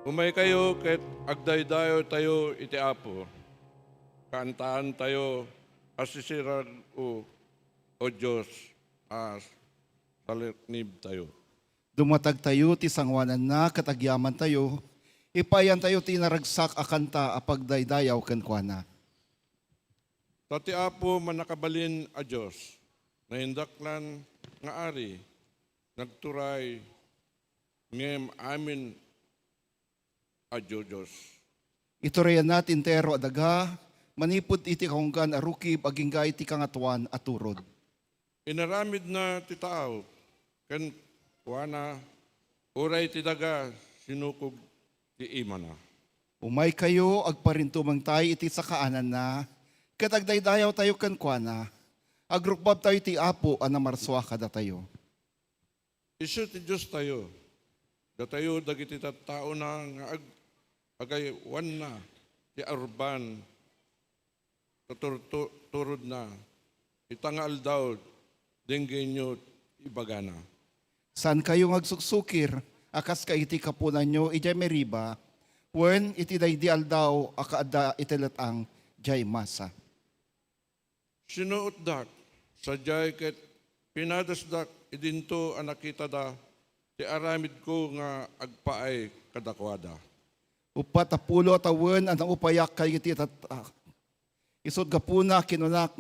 Umay kayo ket agdaydayo tayo iti Apo. Kantaan tayo asisirag o Diyos as taliknib tayo. Dumatag tayo ti sangwanan na katagyaman tayo, ipayan tayo ti naragsak akanta apagdaydayaw kenkwana. Tati Apo manakabalin a Diyos, na hindaklan nga ari, nagturay, ngem amin a Diyos. Iturayan natin tero adaga, manipod iti kahunggan arukib aginggay ti kangatuan at turod. Inaramid na ti tao, ken kuana, uray ti daga, sinukog ti imana. Umay kayo agparintumang tayo iti sakaanan na, katagdaydayaw tayo kenkwana, agrukbab tayo ti Apo anamarswa kada tayo. Isu ti Diyos tayo, datayo dagiti tao na nga agaywan na, ti arban, turod na, itangal daw, denggenyo ibagana. San kayo ngagsuksukir, akas ka iti kapunan nyo, ijay meriba, wen iti daydial daw, akaada itilatang jay masa. Sinuot dak, sadyay ket pinadasdak, idinto anakita da, ti aramid ko nga agpaay kadakwada. Upat apulo at awen, anang upayak kay iti isod gapuna, kinunak,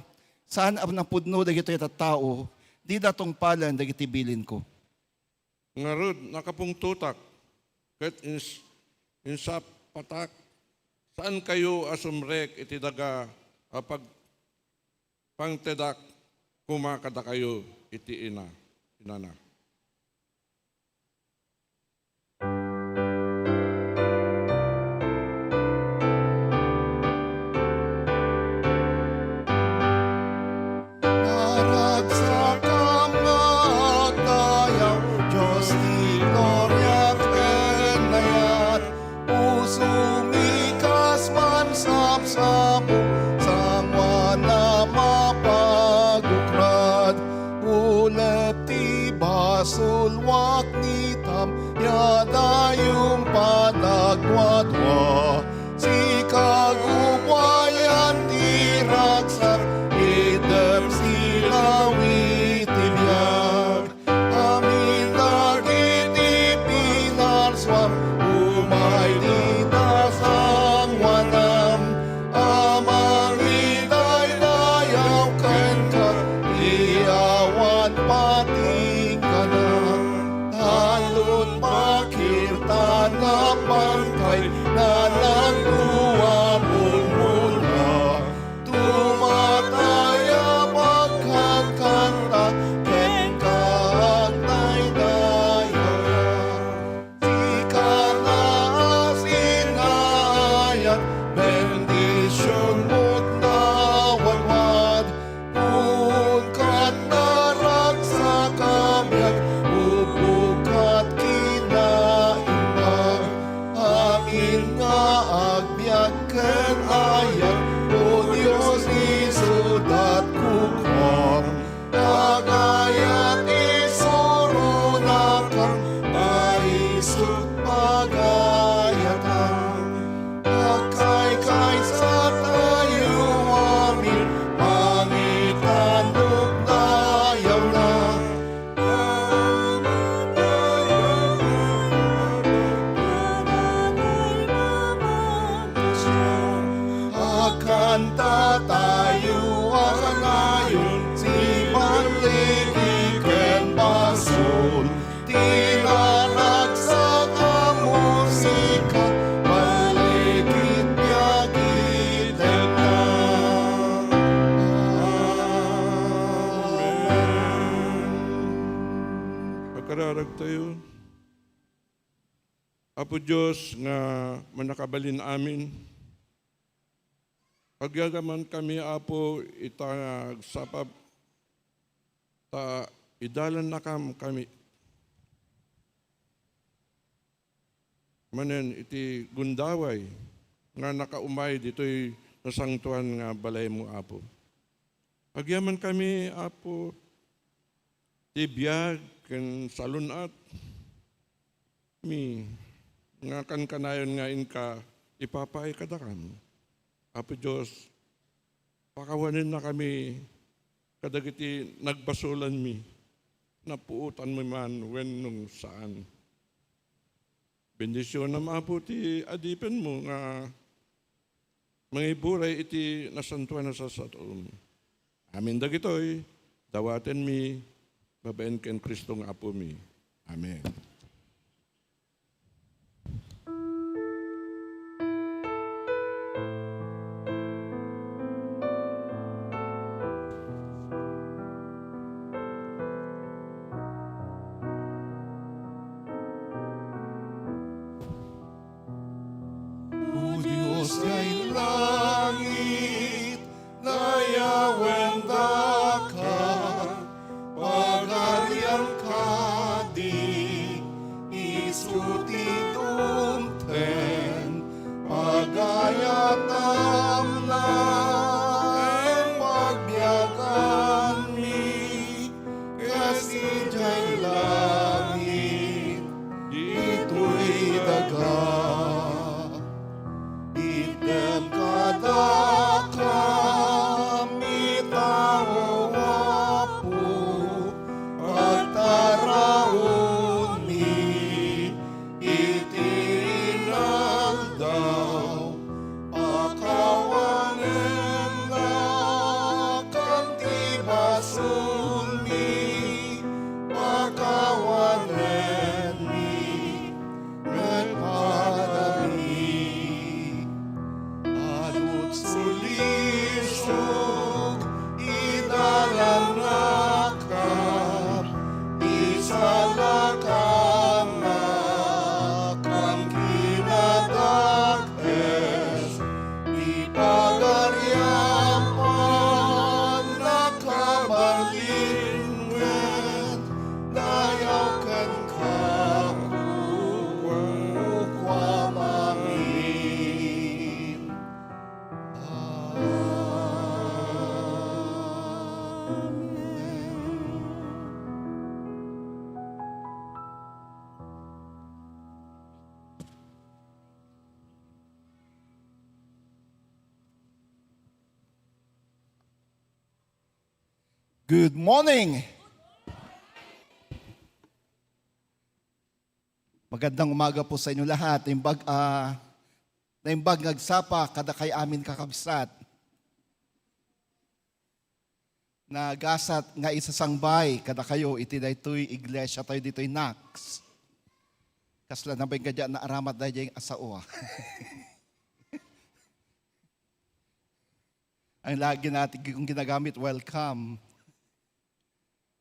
saan ang napudno dagito iti tao, di datong palan dagiti bilin ko. Ngarud, nakapung tutak, ket insap patak, saan kayo asumrek iti daga apag pangtedak kumakada kayo iti inana. Naragsak ang magdayaw, Diyos di gloria kenayat, usumikas man sapsapong, sangwa na mapagukrad, ulep ti basulwak ni tam, yadayong panagwadwa, si kagupayan ti raksak, idem silawi ti biyag, amin dagiti pinarswam, umay di tasang wanam, amang idaydayaw kenka, iyawan pating kanam, talot makirtan na pangkay, na nagduwa mula, tumataya pagkakanta, ken kaagdaydayaw. Di ka na sinayat, bendisyon mo't nawalwad, pungkat naragsak kamyag, upukat kinaimbag, amin nga agbyag ken ayat, o Diyos isud at kukwam, agayat isuro na kang paisut pagayatan, agkay sa tayo amin, pangitanok dayaw na. Akanta tayo ngayon, si panligi ken basun, tinaragsak ang musika, paligid biyagit na. Pagkararag tayo, Apo Diyos nga manakabalin amin, pagyagaman kami, Apo, itagsapap, ta idalan na kami. Manen iti gundaway, nga nakaumay dito'y nasangtuan nga balay mo, Apo. Pagyaman kami, Apo, ti biyag ken salunat mi nga kan kanayon nga inka ipapay kadakam. Apo Diyos, pakawanin na kami kadagiti nagbasulan mi, napuutan mo man when nung saan. Bendisyon na maabuti adipen mo nga mga iburay iti nasantuan na sa satoon. Amin dagitoy, dawaten mi, babaen ken Kristo nga apo mi. Amen. O Diyos kay langit, dayawen ka, pagarian ka di, isuti tumten, pagayatam lang, pagbiagan mi, kasi jay langit, ito'y daga. Item kada kami tao wapo, pagtaraon mi, itinagdaw, pakawanen na kantibasun mi, pakawanen mi, nagpadami. Alut sulisog, idalanakam, isalakam nakam kinadakes, ipagariapan nakabalinwen, dayakan kakukwamamin. Good morning! Magandang umaga po sa inyo lahat. Naimbag ngagsapa kada kay amin kakabsat. Nagasat nga isasangbay kada kayo iti daytoy iglesia tayo dito'y Nax. Kasla na ba'y gadya na aramat dahil yung asao. Ang lagi natin kung ginagamit, welcome.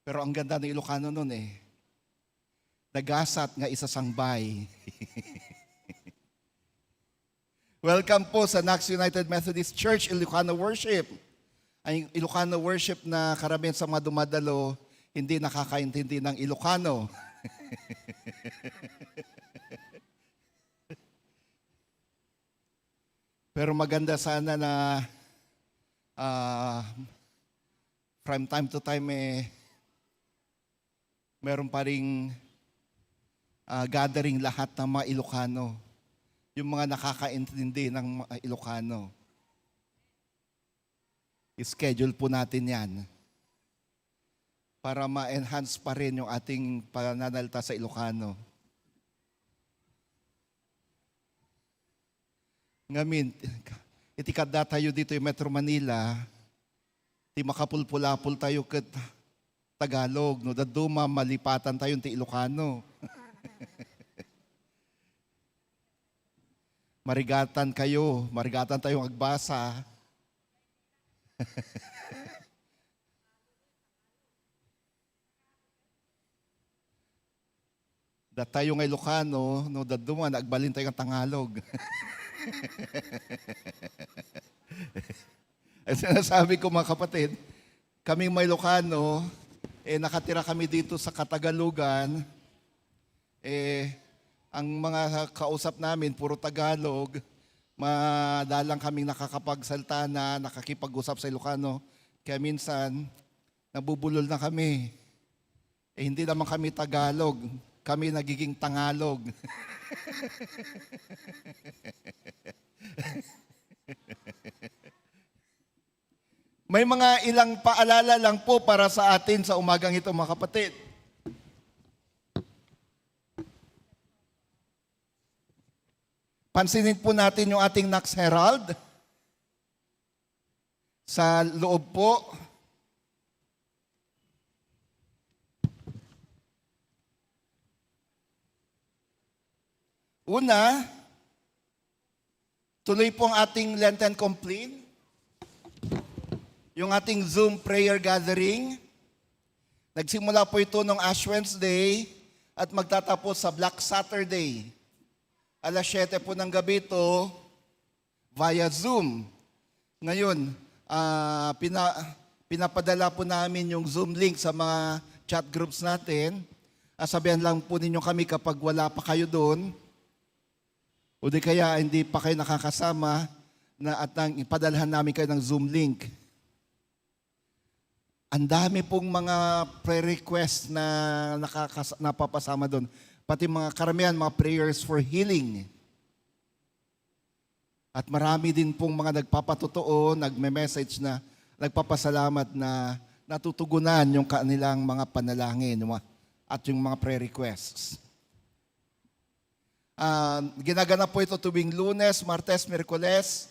Pero ang ganda ng Ilocano nun nagasat nga isasangbay. Welcome po sa Nax United Methodist Church Ilocano Worship. Ang Ilocano Worship na karamihan sa mga dumadalo, hindi nakakaintindi ng Ilocano. Pero maganda sana na from time to time meron pa ring gathering lahat ng mga Ilocano. Yung mga nakakaintindi ng mga Ilocano. I-schedule po natin yan para ma-enhance pa rin yung ating pananalita sa Ilocano. Ngamin, itikada tayo dito yung Metro Manila, ti makapulpulapul tayo kat Tagalog, no? Daduma, malipatan tayo ti Ilocano. Marigatan kayo, marigatan tayong agbasa. Tayo ng Ilocano, no, daduma, nagbalin tayo ng Tagalog. Ang sinasabi ko mga kapatid, kaming may Ilocano, nakatira kami dito sa Katagalugan, ang mga kausap namin, puro Tagalog, madalang kaming nakakapagsalta na nakakipag-usap sa Ilocano. Kaya minsan, nabubulol na kami. Hindi naman kami Tagalog. kami nagiging Tagalog. May mga ilang paalala lang po para sa atin sa umagang ito, mga kapatid. Pansinin po natin yung ating Knox Herald. Sa loob po, una, tuloy po ang ating Lenten Complaint, yung ating Zoom prayer gathering. Nagsimula po ito noong Ash Wednesday at magtatapos sa Black Saturday. Alas 7 po ng gabi ito via Zoom. Ngayon, pinapadala po namin yung Zoom link sa mga chat groups natin. Sabihan lang po ninyo kami kapag wala pa kayo doon. O di kaya hindi pa kayo nakakasama at ipadalhan namin kayo ng Zoom link. Ang dami pong mga prayer requests na napapasama doon. Pati mga karamihan, mga prayers for healing. At marami din pong mga nagpapatotoo, nagme-message na nagpapasalamat na natutugunan yung kanilang mga panalangin at yung mga prayer requests. Ginaganap po ito tuwing Lunes, Martes, Miyerkules,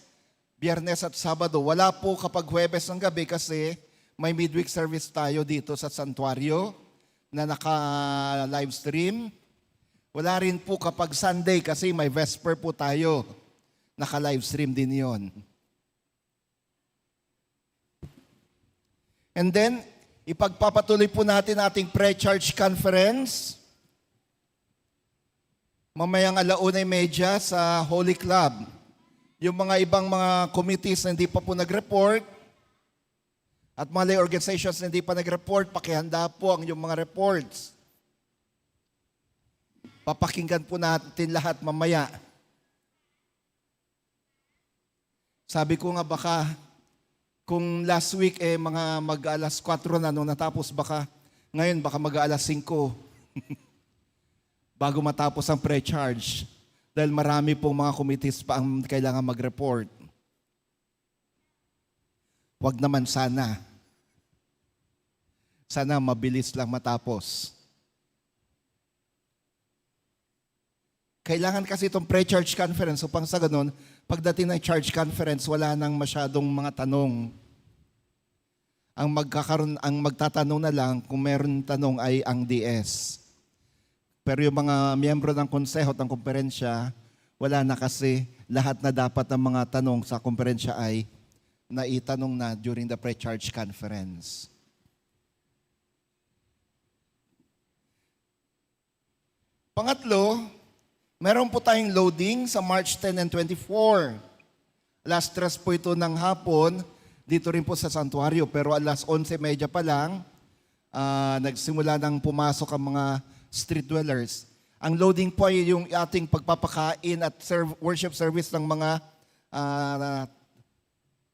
Biyernes at Sabado. Wala po kapag Huwebes ng gabi kasi may midweek service tayo dito sa santuario na naka-live stream. Wala rin po kapag Sunday kasi may Vesper po tayo. Naka-live stream din yon. And then, ipagpapatuloy po natin ating pre-church conference. Mamayang 1:30 sa Holy Club. Yung mga ibang mga committees na hindi pa po nag-report at mga lay organizations na hindi pa nag-report, pakihanda po ang yung mga reports. Papakinggan po natin lahat mamaya. Sabi ko nga baka, kung last week mga mag-alas 4 na nung natapos, baka ngayon baka mag-alas 5 bago matapos ang pre-charge. Dahil marami pong mga committees pa ang kailangan mag-report. Wag naman sana. Sana mabilis lang matapos. Kailangan kasi itong pre-charge conference upang sa ganun, pagdating ng charge conference, wala nang masyadong mga tanong. Ang magtatanong na lang kung meron tanong ay ang DS. Pero yung mga miyembro ng konseho at ng komperensya, wala na kasi lahat na dapat ng mga tanong sa komperensya ay naitanong na during the pre-charge conference. Pangatlo, meron po tayong loading sa March 10 and 24. Alas 3 po ito ng hapon, dito rin po sa santuario. Pero alas 11:30 pa lang, nagsimula nang pumasok ang mga street dwellers. Ang loading po ay yung ating pagpapakain at worship service ng mga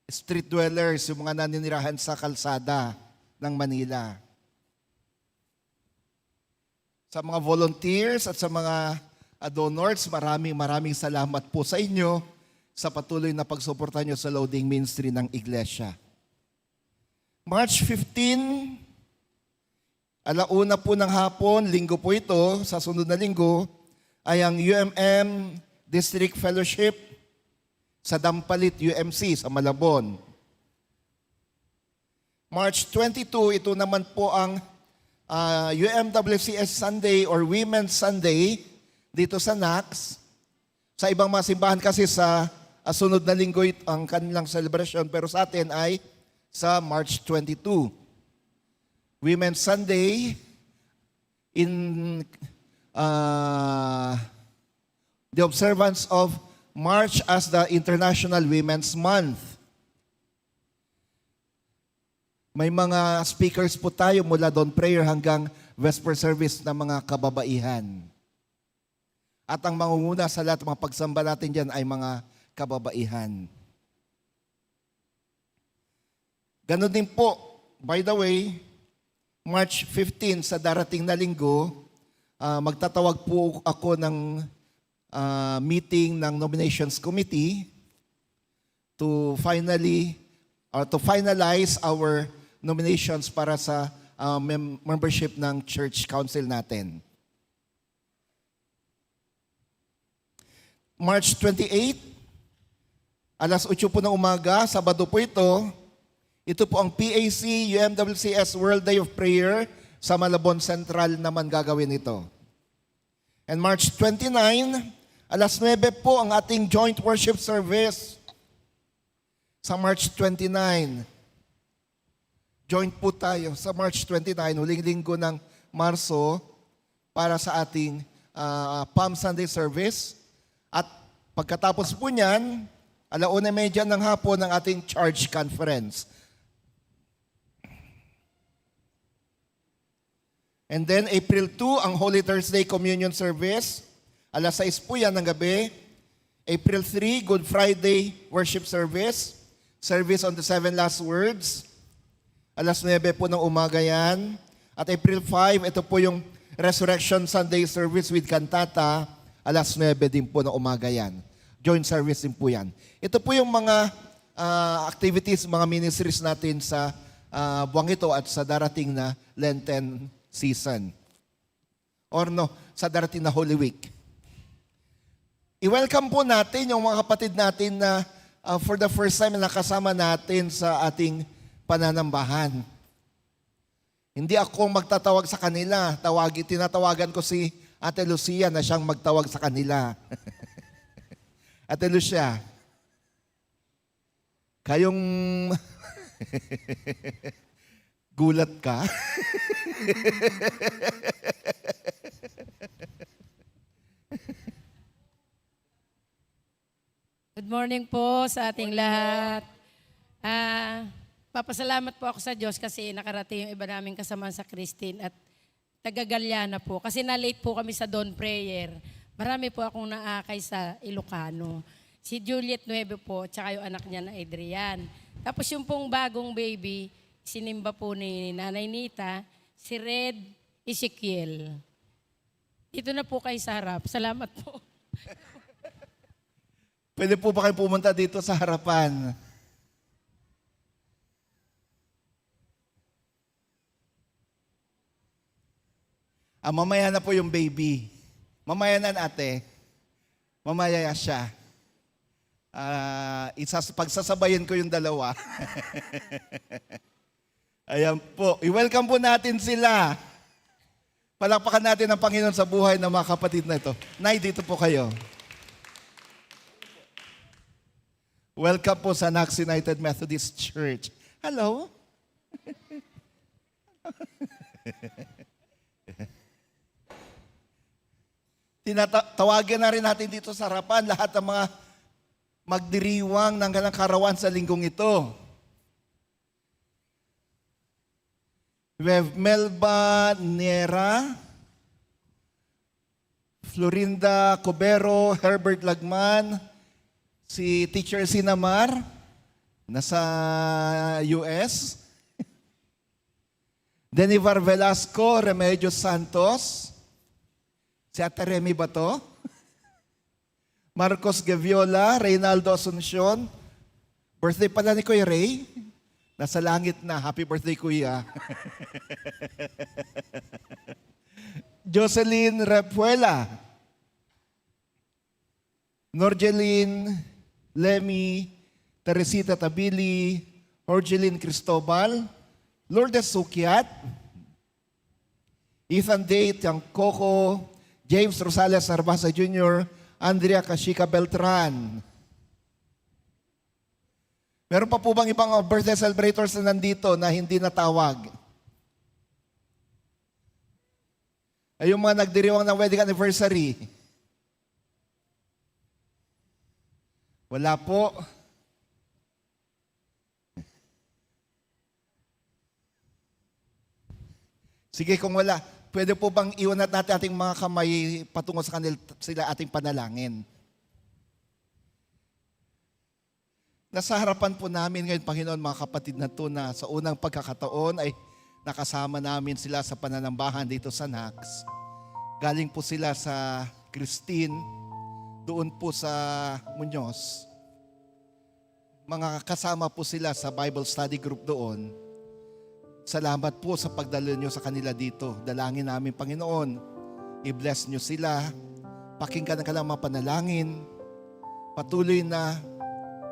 street dwellers, yung mga naninirahan sa kalsada ng Manila. Sa mga volunteers at sa mga donors, maraming salamat po sa inyo sa patuloy na pagsuporta nyo sa loading ministry ng Iglesia. March 15, 1:00 po ng hapon, linggo po ito, sa sunod na linggo, ay ang UMM District Fellowship sa Dampalit UMC sa Malabon. March 22, ito naman po ang UMWCS Sunday or Women's Sunday dito sa Knox. Sa ibang mga simbahan kasi sa sunod na linggo ang kanilang celebration, pero sa atin ay sa March 22. Women's Sunday in the observance of March as the International Women's Month. May mga speakers po tayo mula dawn prayer hanggang Vesper service na mga kababaihan. At ang mangunguna sa lahat ng mga pagsamba natin dyan ay mga kababaihan. Ganon din po, by the way, March 15 sa darating na linggo, magtatawag po ako ng meeting ng Nominations Committee to finalize our nominations para sa membership ng church council natin. March 28, alas 8 po ng umaga, Sabado po ito. Ito po ang PAC UMWCS World Day of Prayer sa Malabon Central naman gagawin ito. And March 29, alas 9 po ang ating joint worship service sa March 29. Joint po tayo sa March 29, huling linggo ng Marso para sa ating Palm Sunday service. At pagkatapos po niyan, 1:30 ng hapon ng ating charge conference. And then April 2, ang Holy Thursday Communion Service. Alas 6 po yan ng gabi. April 3, Good Friday Worship Service. Service on the 7 Last Words. Alas 9 po ng umaga yan. At April 5, ito po yung Resurrection Sunday Service with Cantata. Alas 9 din po ng umaga yan. Joint service din po yan. Ito po yung mga activities, mga ministries natin sa buwang ito at sa darating na Lenten season. Or no, sa darating na Holy Week. I-welcome po natin yung mga kapatid natin na for the first time nakasama natin sa ating pananambahan. Hindi ako magtatawag sa kanila. Tinatawagan ko si Ate Lucia na siyang magtawag sa kanila. Ate Lucia, kayong gulat ka? Good morning po sa ating lahat. Papasalamat po ako sa Diyos kasi nakarating yung iba naming kasama sa Christine at taga-Galiana po. Kasi na-late po kami sa dawn prayer. Marami po akong naakay sa Ilocano. Si Juliet Nueve po, tsaka yung anak niya na Adrian. Tapos yung pong bagong baby, sinimba po ni Nanay Nita, si Red Ezekiel. Dito na po kayo sa harap. Salamat po. Pwede po ba kayo pumunta dito sa harapan? Mamaya na po yung baby. Mamaya na ate. Mamaya siya. Pagsasabayin ko yung dalawa. Ayan po. I-welcome po natin sila. Palakpakan natin ang Panginoon sa buhay ng mga kapatid na ito. Nay, dito po kayo. Welcome po sa Nax United Methodist Church. Hello. Tinatawagan na rin natin dito sa harapan lahat ng mga magdiriwang ng ganang karawan sa linggong ito. We have Melba Niera, Florinda Cobero, Herbert Lagman, si Teacher Sinamar, nasa US, Denivar Velasco, Remedios Santos, si Ate Remy ba to? Marcos Gaviola, Reynaldo Asuncion. Birthday pala ni Kuya Ray. Nasa langit na. Happy birthday, Kuya. Jocelyn Repuela. Norjeline Lemmy. Teresita Tabili. Orgeline Cristobal. Lourdes Sukiat. Ethan Day Tiangcoco. James Rosales Arbasa Jr., Andrea Kashika Beltran. Meron pa po bang ibang birthday celebrators na nandito na hindi natawag? Ay yung mga nagdiriwang ng wedding anniversary. Wala po. Sige, kung wala, pwede po bang iwanat natin ating mga kamay patungo sa kanila sila ating panalangin? Nasa harapan po namin ngayon, Panginoon, mga kapatid na ito na sa unang pagkakataon ay nakasama namin sila sa pananambahan dito sa Nax. Galing po sila sa Christine, doon po sa Muñoz. Mga kasama po sila sa Bible study group doon. Salamat po sa pagdalo nyo sa kanila dito. Dalangin namin, Panginoon, i-bless nyo sila. Pakinggan ang kanilang mga panalangin. Patuloy na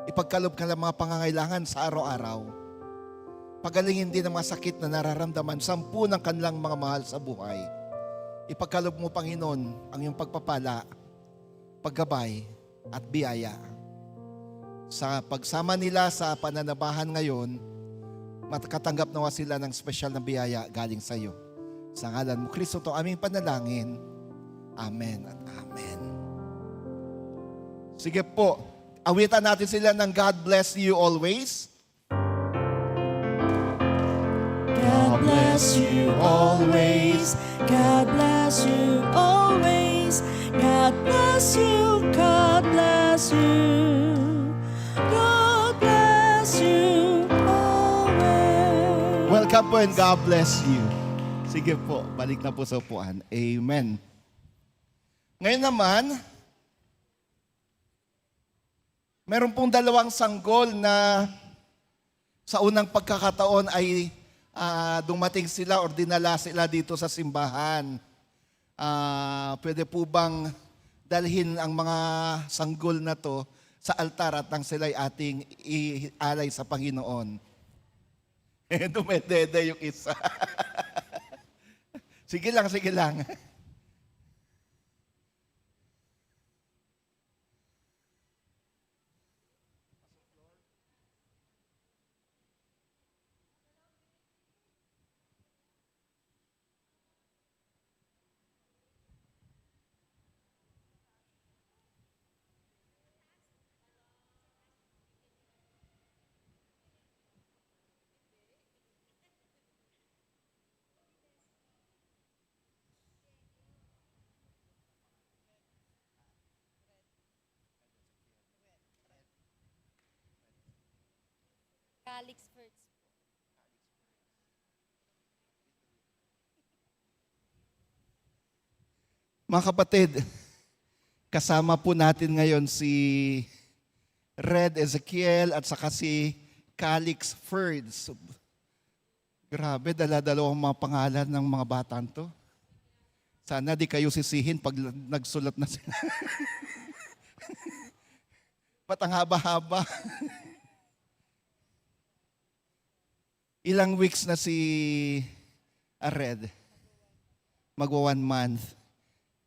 ipagkalob ka ng mga pangangailangan sa araw-araw. Pagalingin din ang mga sakit na nararamdaman, 10 ng kanilang mga mahal sa buhay. Ipagkalob mo, Panginoon, ang iyong pagpapala, paggabay at biyaya. Sa pagsama nila sa pananabahan ngayon, makatanggap nawa sila ng special na biyaya galing sa iyo. Sa ngalan mo, Kristo, to aming panalangin. Amen at amen. Sige po, awitan natin sila ng God bless you always. God bless you always. God bless you always. God bless you. God bless you. God bless you always. Welcome po and God bless you. Sige po, balik na po sa upuan. Amen. Ngayon naman, meron pong 2 sanggol na sa unang pagkakataon ay dumating sila or dinala sila dito sa simbahan. Pwede po bang dalhin ang mga sanggol na to sa altar at nang sila'y ating ialay sa Panginoon? Dumedede yung isa. Sige lang, sige lang. Calix first. Mga kapatid, kasama po natin ngayon si Red Ezekiel at saka si Calix Ferds. Grabe, dala-dalawang mga pangalan ng mga batang to. Sana di kayo sisihin pag nagsulat na sila. Ba't ang haba-haba? Ilang weeks na si Red? Magwa 1 month.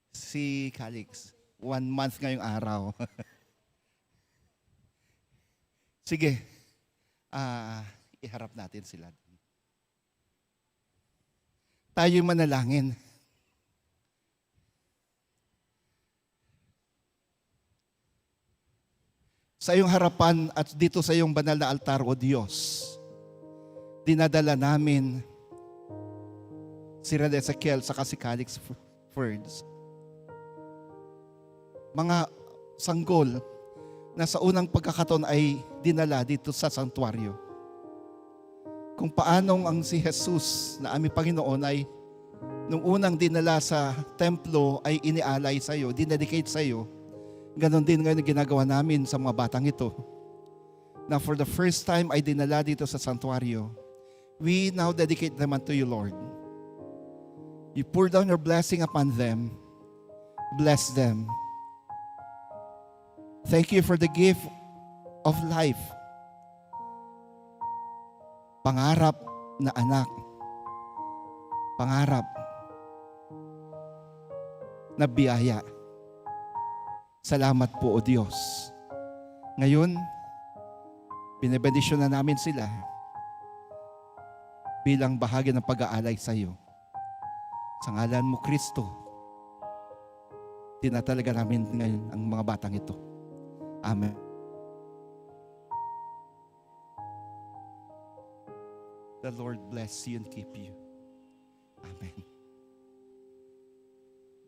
Si Calix, 1 month ngayong araw. Sige, iharap natin sila. Tayo'y manalangin. Sa iyong harapan at dito sa iyong banal na altar, O Diyos, dinadala namin si Red Ezekiel sa si Calix Ferds. Mga sanggol na sa unang pagkakataon ay dinala dito sa santuaryo. Kung paanong ang si Jesus na aming Panginoon ay nung unang dinala sa templo ay inialay sa iyo, dinedicate sa iyo, ganon din ngayon ginagawa namin sa mga batang ito. Na for the first time ay dinala dito sa santuaryo. We now dedicate them unto you, Lord. You pour down your blessing upon them. Bless them. Thank you for the gift of life. Pangarap na anak. Pangarap na biyaya. Salamat po, O Diyos. Ngayon, binebendisyon na namin sila bilang bahagi ng pag-aalay sa iyo. Sa ngalan mo, Kristo, tinatalaga namin ngayon ang mga batang ito. Amen. The Lord bless you and keep you. Amen.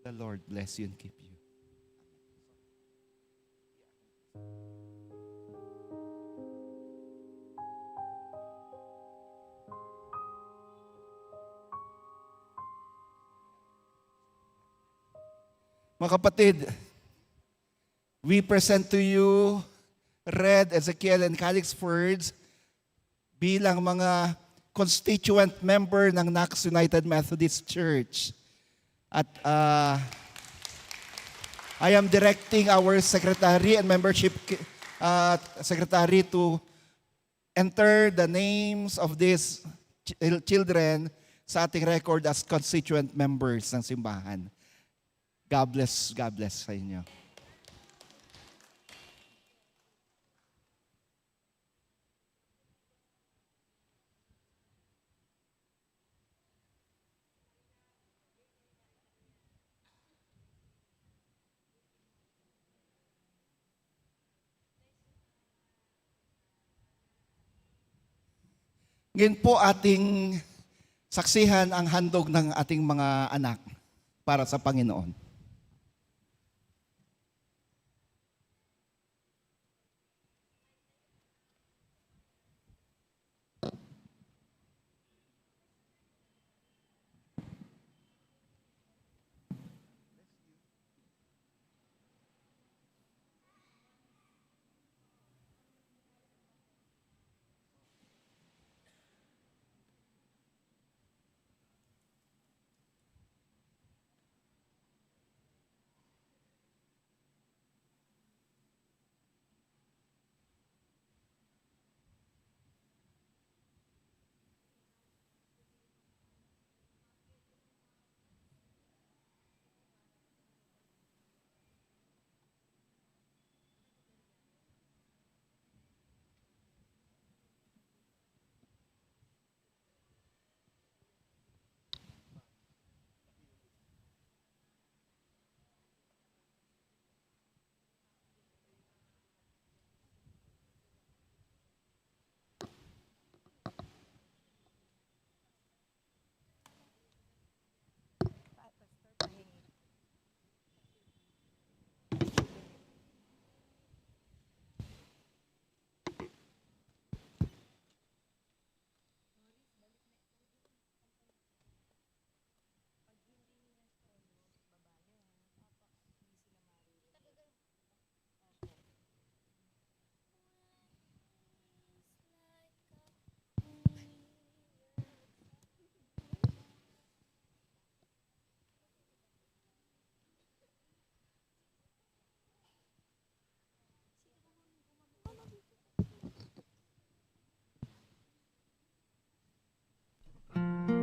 The Lord bless you and keep you. Mga kapatid, we present to you Red, Ezekiel, and Calix Fords bilang mga constituent member ng Nax United Methodist Church. At I am directing our secretary and membership secretary to enter the names of these children sa ating record as constituent members ng simbahan. God bless sa inyo. Ngayon po ating saksihan ang handog ng ating mga anak para sa Panginoon. Bye.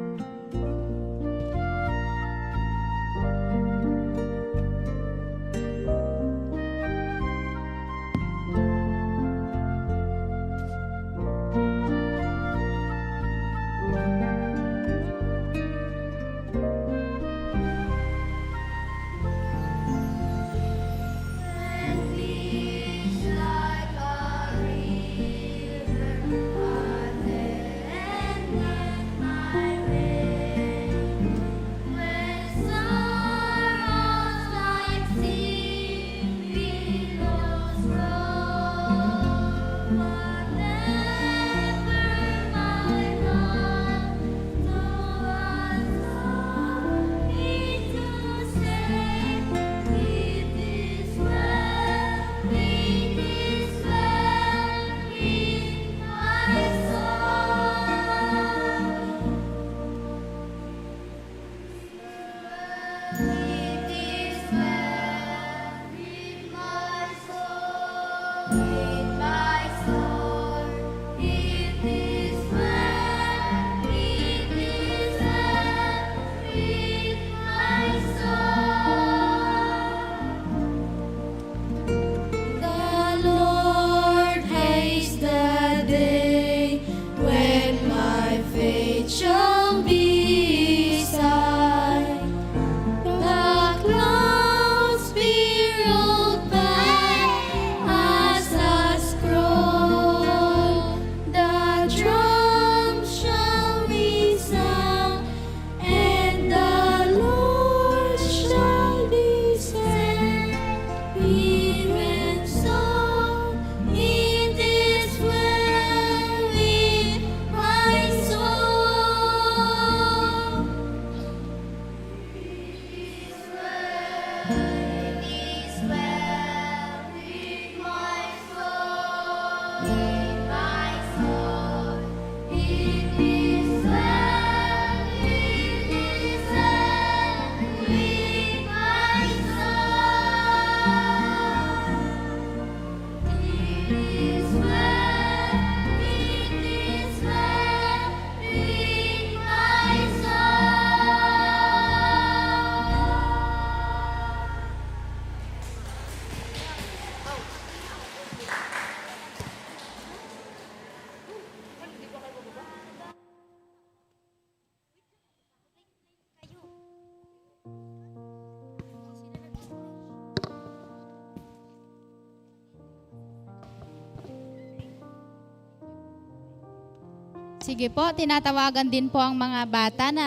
Sige po, tinatawagan din po ang mga bata na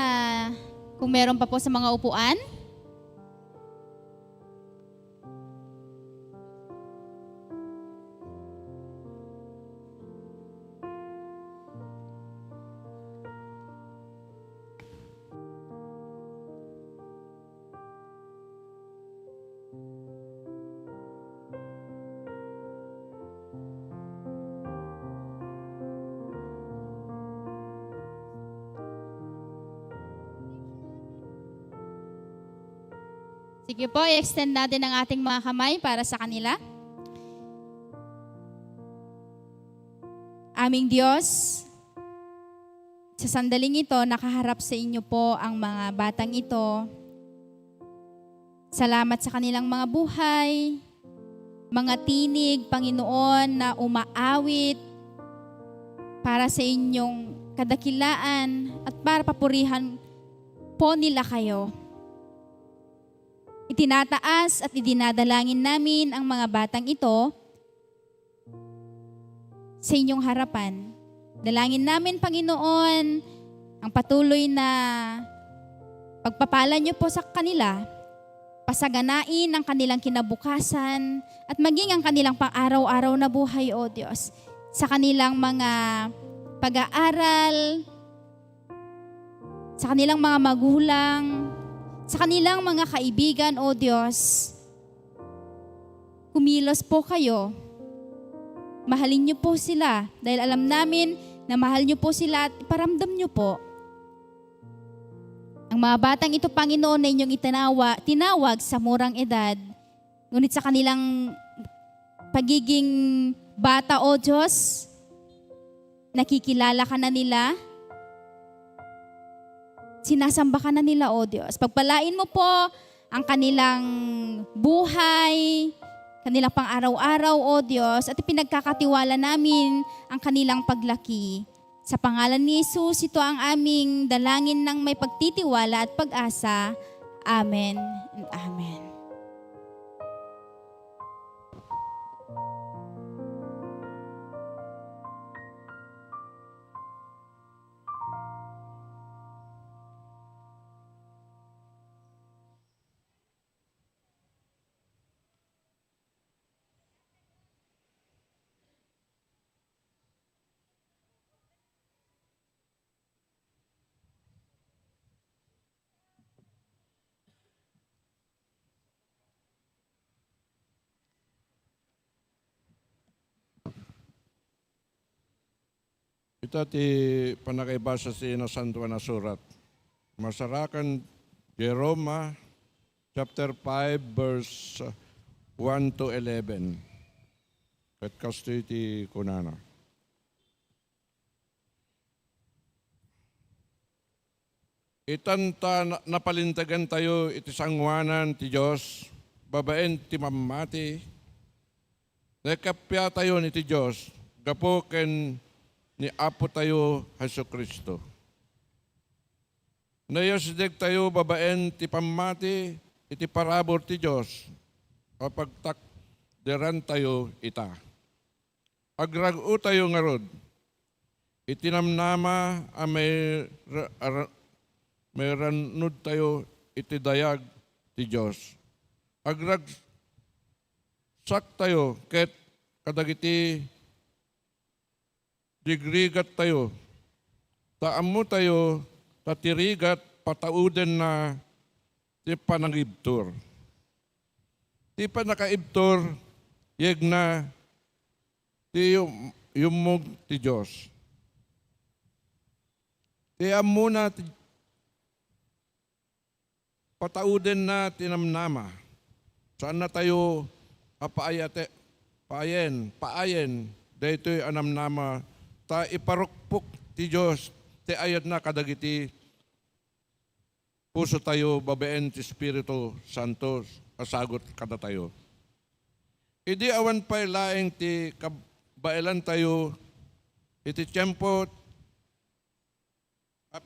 kung meron pa po sa mga upuan. Sige po, i-extend natin ang ating mga kamay para sa kanila. Aming Diyos, sa sandaling ito, nakaharap sa inyo po ang mga batang ito. Salamat sa kanilang mga buhay, mga tinig, Panginoon, na umaawit para sa inyong kadakilaan at para papurihan po nila kayo. Itinataas at idinadalangin namin ang mga batang ito sa inyong harapan. Dalangin namin, Panginoon, ang patuloy na pagpapala niyo po sa kanila, pasaganain ang kanilang kinabukasan at maging ang kanilang pang-araw-araw na buhay, O Diyos, sa kanilang mga pag-aaral, sa kanilang mga magulang, sa kanilang mga kaibigan, O Diyos. Kumilos po kayo. Mahalin niyo po sila dahil alam namin na mahal niyo po sila at iparamdam niyo po. Ang mga batang ito, Panginoon, na inyong tinawag sa murang edad, ngunit sa kanilang pagiging bata, O Diyos, nakikilala ka na nila, sinasamba ka na nila, O Diyos. Pagpalain mo po ang kanilang buhay, kanilang pang-araw-araw, O Diyos, at ipinagkakatiwala namin ang kanilang paglaki. Sa pangalan ni Jesus, ito ang aming dalangin ng may pagtitiwala at pag-asa. Amen and Amen. Ito ti panakaibasa sa Santo na surat. Masarakan Jeroma chapter 5 verse 1 to 11. Kat kasto iti kunana. Itanta napalintagan tayo iti sangwanan ti Diyos, babaen ti mamati. Nakapya tayo ni ti Diyos, gapo ken ni Apo tayo Hesus Kristo. Nayasdeg tayo babaen ti pamati, iti parabor ti Diyos, kapag takderan tayo ita. Agragu tayo nga rod, itinamnama a may ranod tayo iti dayag ti Diyos. Agragsak tayo, ket kadagiti digrigat tayo, taammo tayo, tatirigat, patauden na ti panangibtur. Ti panakaibtur, yeg na ti yumog ti Diyos. Ti ammo na ti patauden na tinamnama. Saan na tayo paayen, daytoy anamnama, ta iparukpok ti Diyos, ti ayat na kadagiti puso tayo, babaen ti Espiritu Santo, asagot kada tayo. Idi awan pa laeng ti kabailan tayo, iti tiyempo,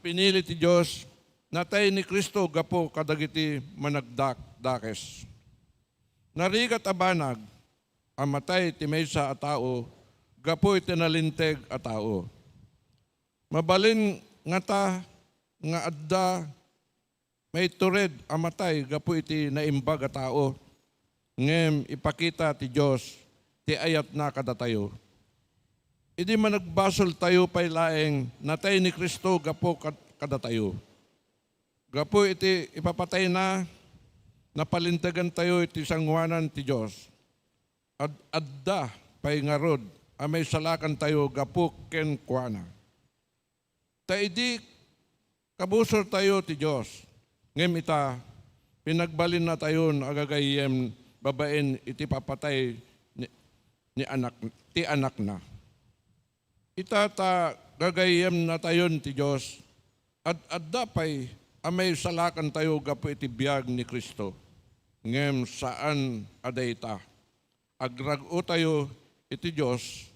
pinili ti Diyos, natay ni Kristo gapo kadagiti managdakes. Narigat abanag, amatay ti maysa a tao, gapo iti nalinteg a tao. Mabalin nga ta, nga adda, may tured amatay, gapo iti naimbaga tao. Ngem ipakita ti Diyos, ti ayat na kada tayo. Idi man nagbasol tayo pay laeng, natay ni Kristo gapo kada tayo. Gapo iti ipapatay na, napalintagan tayo iti sangwanan ti Diyos. Adda pay ngarod, amay salakan tayo gapo ken kuana. Ta idi kabusor tayo ti Diyos. Ngem ita, pinagbalin na tayo agagayem babaen iti papatay ni anak, ti anak na. Ita ta gagayem na tayo ti Diyos. Adda pay amay salakan tayo gapo iti biyag ni Kristo. Ngem saan aday ta. Agrago tayo iti Diyos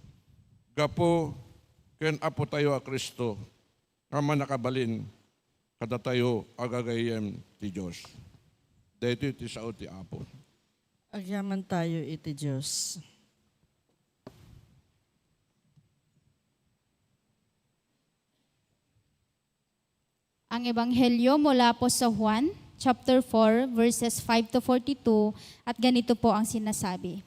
gapo ken apo tayo a Kristo. Kama nakabalin kada tayo agagayem ti Diyos. Dito iti sao ti apo. Agyaman tayo iti Diyos. Ang Ebanghelyo mula po sa Juan, chapter 4, verses 5 to 42, at ganito po ang sinasabi.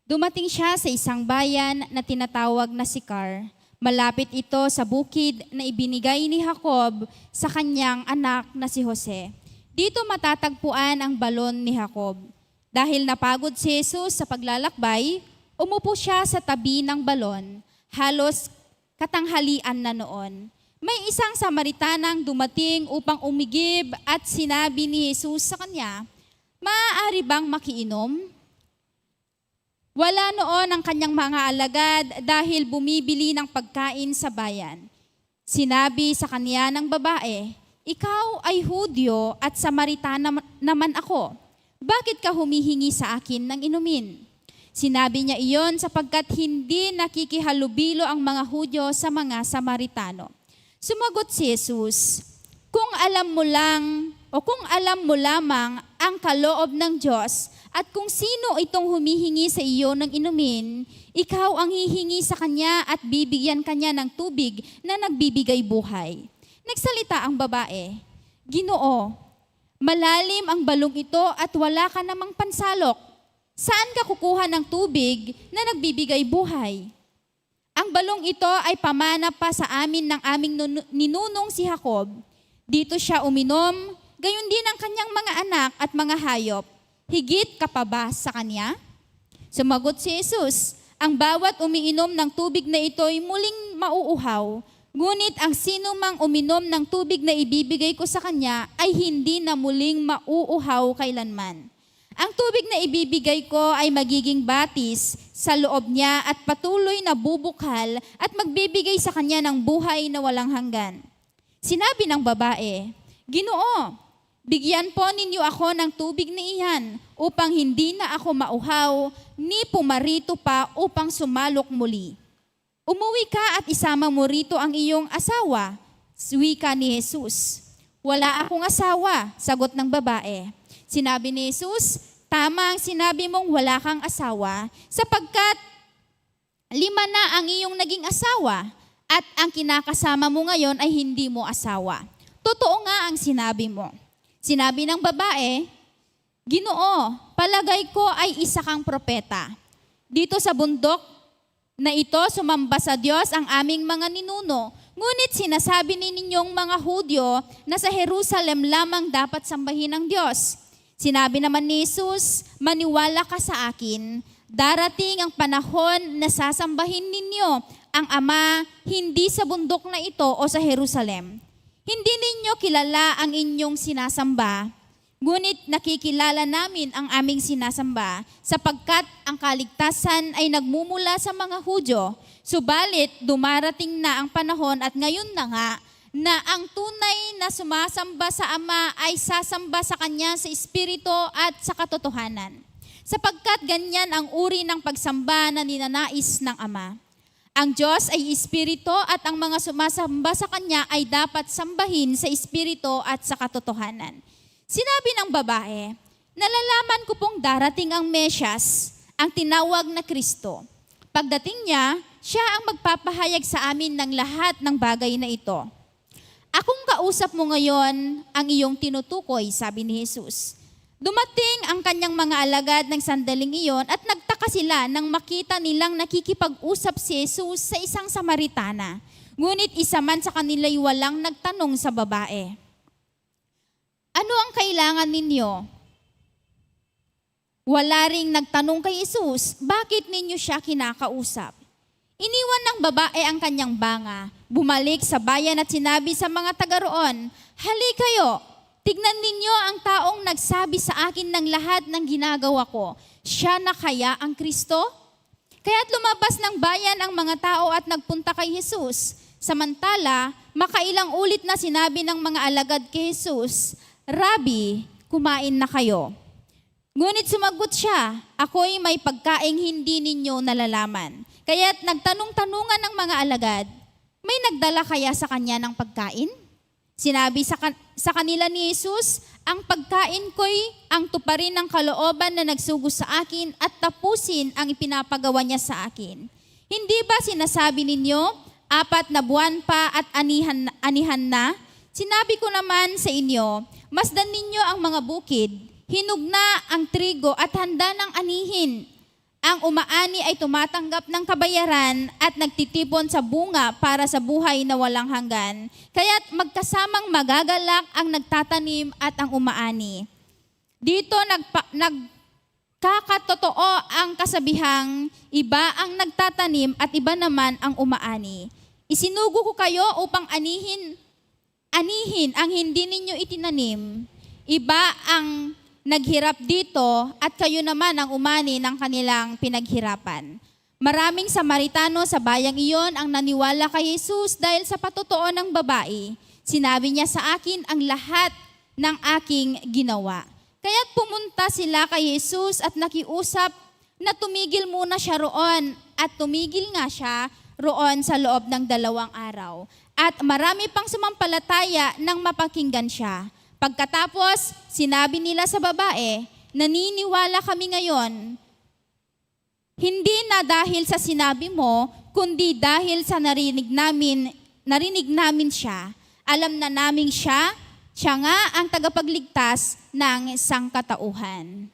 Dumating siya sa isang bayan na tinatawag na Sicar. Malapit ito sa bukid na ibinigay ni Jacob sa kanyang anak na si Jose. Dito matatagpuan ang balon ni Jacob. Dahil napagod si Jesus sa paglalakbay, umupo siya sa tabi ng balon. Halos katanghalian na noon. May isang Samaritanang dumating upang umigib at sinabi ni Jesus sa kanya, "Maaari bang makiinom?" Wala noon ang kanyang mga alagad dahil bumibili ng pagkain sa bayan. Sinabi sa kanya ng babae, "Ikaw ay Hudyo at Samaritana naman ako. Bakit ka humihingi sa akin ng inumin?" Sinabi niya iyon sapagkat hindi nakikihalubilo ang mga Hudyo sa mga Samaritano. Sumagot si Jesus, kung alam mo lamang ang kaloob ng Diyos at kung sino itong humihingi sa iyo ng inumin, ikaw ang hihingi sa kanya at bibigyan kanya ng tubig na nagbibigay buhay. Nagsalita ang babae, "Ginoo, malalim ang balong ito at wala ka namang pansalok. Saan ka kukuha ng tubig na nagbibigay buhay? Ang balong ito ay pamana pa sa amin ng aming ninunong si Jacob. Dito siya uminom, gayon din ang kanyang mga anak at mga hayop. Higit ka pa ba sa kanya?" Sumagot si Jesus, "Ang bawat umiinom ng tubig na ito ay muling mauuhaw. Ngunit ang sino mang uminom ng tubig na ibibigay ko sa kanya ay hindi na muling mauuhaw kailanman. Ang tubig na ibibigay ko ay magiging batis sa loob niya at patuloy na bubukal at magbibigay sa kanya ng buhay na walang hanggan." Sinabi ng babae, "Ginoo, bigyan po ninyo ako ng tubig na iyan upang hindi na ako mauhaw ni pumarito pa upang sumalok muli. Umuwi ka at isama mo rito ang iyong asawa." Wika ni Jesus. "Wala akong asawa," sagot ng babae. Sinabi ni Jesus, "Tama ang sinabi mong wala kang asawa, sapagkat 5 na ang iyong naging asawa, at ang kinakasama mo ngayon ay hindi mo asawa. Totoo nga ang sinabi mo." Sinabi ng babae, "Ginoo, palagay ko ay isa kang propeta. Dito sa bundok na ito sumamba sa Diyos ang aming mga ninuno, ngunit sinasabi ninyong mga Hudyo na sa Jerusalem lamang dapat sambahin ang Diyos." Sinabi naman ni Jesus, "Maniwala ka sa akin, darating ang panahon na sasambahin ninyo ang Ama hindi sa bundok na ito o sa Jerusalem. Hindi ninyo kilala ang inyong sinasamba, ngunit nakikilala namin ang aming sinasamba, sapagkat ang kaligtasan ay nagmumula sa mga Hudyo. Subalit dumarating na ang panahon at ngayon na nga, na ang tunay na sumasamba sa Ama ay sasamba sa Kanya sa Espiritu at sa katotohanan. Sapagkat ganyan ang uri ng pagsamba na ninanais ng Ama. Ang Diyos ay Espiritu at ang mga sumasamba sa Kanya ay dapat sambahin sa Espiritu at sa katotohanan." Sinabi ng babae, "Nalalaman ko pong darating ang Mesyas, ang tinawag na Kristo. Pagdating niya, siya ang magpapahayag sa amin ng lahat ng bagay na ito. Akong kausap mo ngayon ang iyong tinutukoy, sabi ni Jesus. Dumating ang kanyang mga alagad ng sandaling iyon at nagtaka sila nang makita nilang nakikipag-usap si Jesus sa isang Samaritana. Ngunit isa man sa kanila'y walang nagtanong sa babae. Ano ang kailangan ninyo? Wala ring nagtanong kay Jesus, bakit ninyo siya kinakausap? Iniwan ng babae ang kanyang banga, bumalik sa bayan at sinabi sa mga taga roon, "Hali kayo, tignan ninyo ang taong nagsabi sa akin ng lahat ng ginagawa ko. Siya na kaya ang Kristo?" Kaya't lumabas ng bayan ang mga tao at nagpunta kay Jesus. Samantala, makailang ulit na sinabi ng mga alagad kay Jesus, "Rabi, kumain na kayo." Ngunit sumagot siya, "Ako'y may pagkaing hindi ninyo nalalaman." Kaya't nagtanong-tanungan ng mga alagad, "May nagdala kaya sa kanya ng pagkain?" Sinabi sa kanila ni Jesus, "Ang pagkain ko'y ang tuparin ng kalooban na nagsugo sa akin at tapusin ang ipinapagawa niya sa akin. Hindi ba sinasabi ninyo, 4 na buwan pa at anihan na? Sinabi ko naman sa inyo, masdan ninyo ang mga bukid, hinug na ang trigo at handa ng anihin. Ang umaani ay tumatanggap ng kabayaran at nagtitipon sa bunga para sa buhay na walang hanggan. Kaya't magkasamang magagalak ang nagtatanim at ang umaani. Dito nagkakatotoo ang kasabihang iba ang nagtatanim at iba naman ang umaani. Isinugo ko kayo upang anihin ang hindi ninyo itinanim. Iba ang naghirap dito at kayo naman ang umani ng kanilang pinaghirapan. Maraming Samaritano sa bayang iyon ang naniwala kay Jesus dahil sa patotoo ng babae. Sinabi niya sa akin ang lahat ng aking ginawa. Kaya't pumunta sila kay Jesus at nakiusap na tumigil muna siya roon at tumigil nga siya roon sa loob ng 2 araw. At marami pang sumampalataya nang mapakinggan siya. Pagkatapos, sinabi nila sa babae, "Naniniwala kami ngayon, hindi na dahil sa sinabi mo, kundi dahil sa narinig namin siya. Alam na namin siya nga ang tagapagligtas ng sangkatauhan."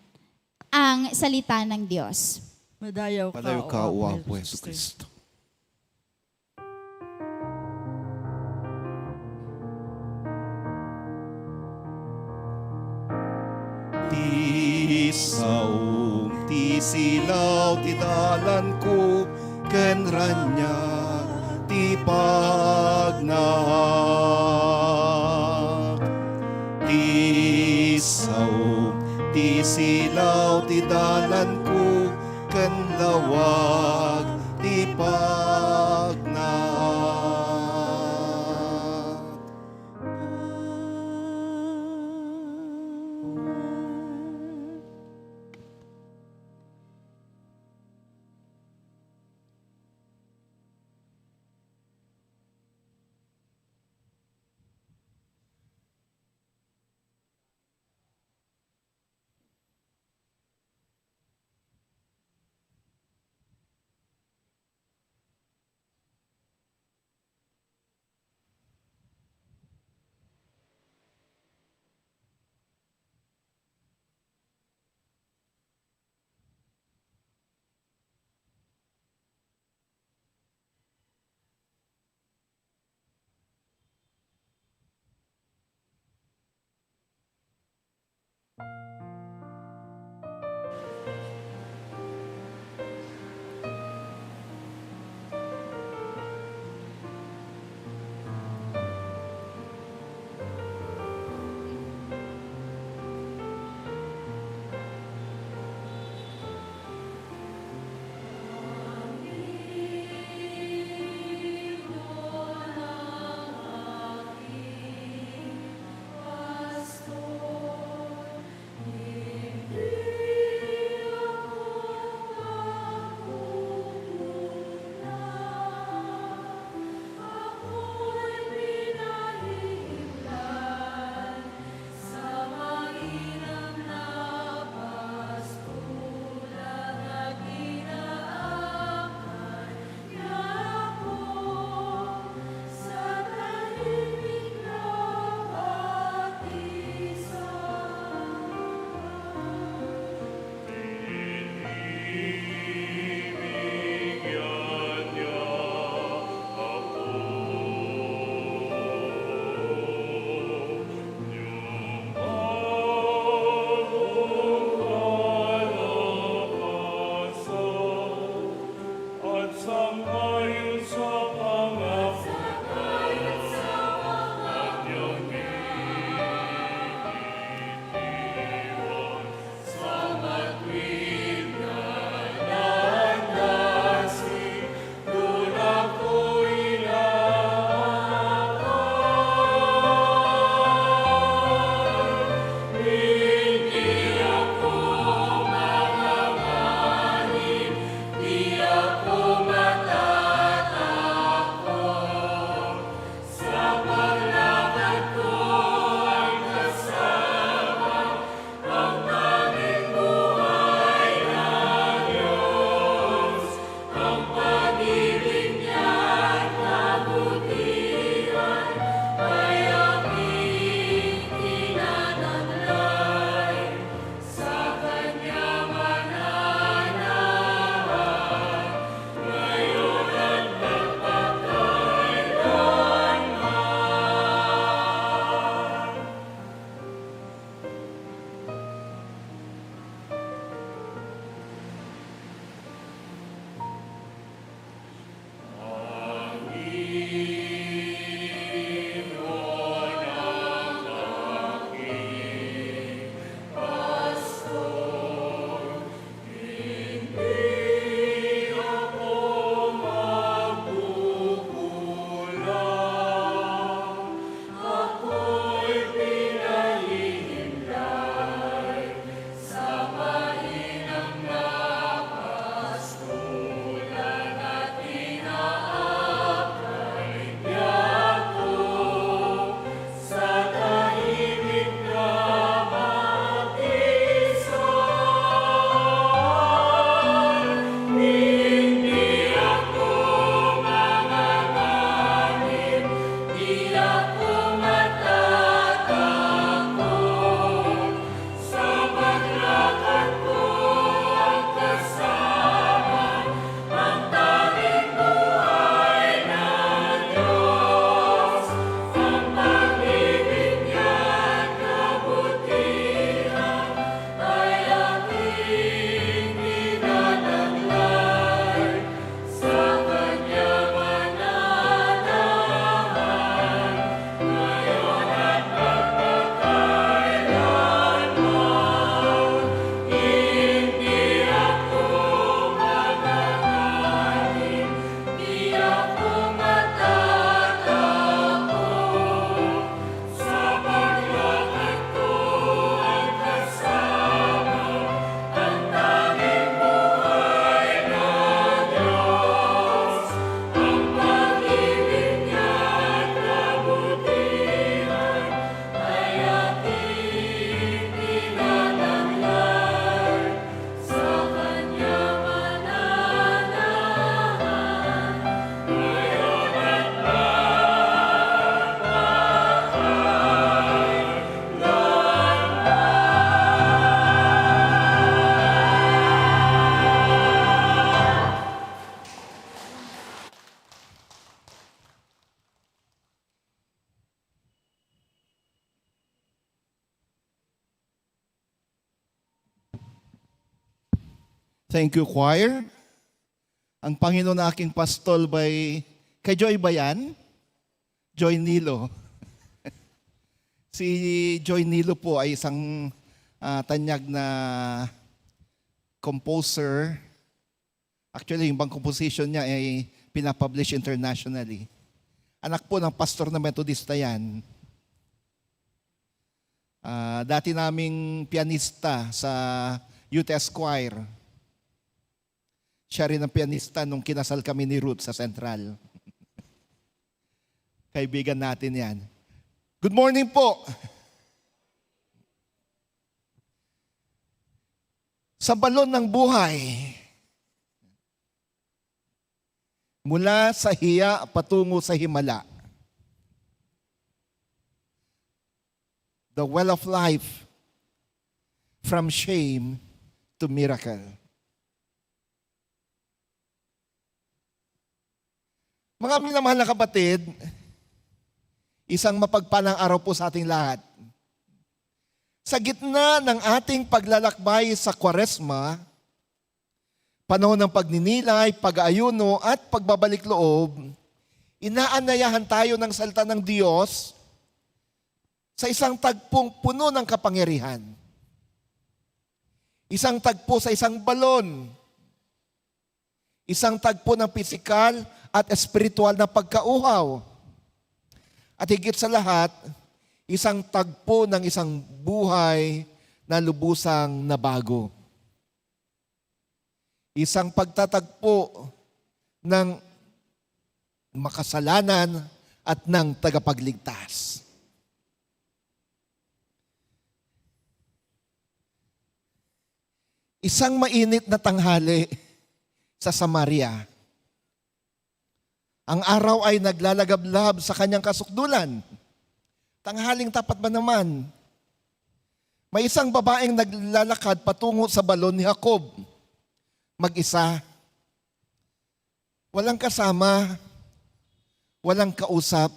Ang salita ng Diyos. Madayaw Palayo ka, o o Apo Apo Jesus Yesu Kristo. Ti saum, ti silaw, ti dalan ko, ken ranya, ti pagnak. Ti saum, ti silaw, ti dalan ko, ken lawag, ti pagnak. Thank you, choir. Ang Panginoon na aking pastol by... Kay Joy ba yan? Joy Nilo. Si Joy Nilo po ay isang tanyag na composer. Actually, yung bang composition niya ay pinapublish internationally. Anak po ng pastor na Metodista yan. Dati naming pianista sa Youth Choir. Siya rin ang pianista nung kinasal kami ni Ruth sa Central. Kaibigan natin yan. Good morning po. Sa balon ng buhay, mula sa hiya patungo sa himala, the well of life from shame to miracle. Mga minamahal na kapatid, isang mapagpalang araw po sa ating lahat. Sa gitna ng ating paglalakbay sa Kwaresma, panahon ng pagninilay, pag-aayuno at pagbabalik loob, inaanyayahan tayo ng salita ng Diyos sa isang tagpong puno ng kapangyarihan. Isang tagpo sa isang balon. Isang tagpo ng pisikal at espiritual na pagkauhaw. At higit sa lahat, isang tagpo ng isang buhay na lubusang nabago. Isang pagtatagpo ng makasalanan at ng tagapagligtas. Isang mainit na tanghali sa Samaria. Ang araw ay naglalagablab sa kanyang kasukdulan. Tanghaling tapat ba naman? May isang babaeng naglalakad patungo sa balon ni Jacob. Mag-isa. Walang kasama. Walang kausap.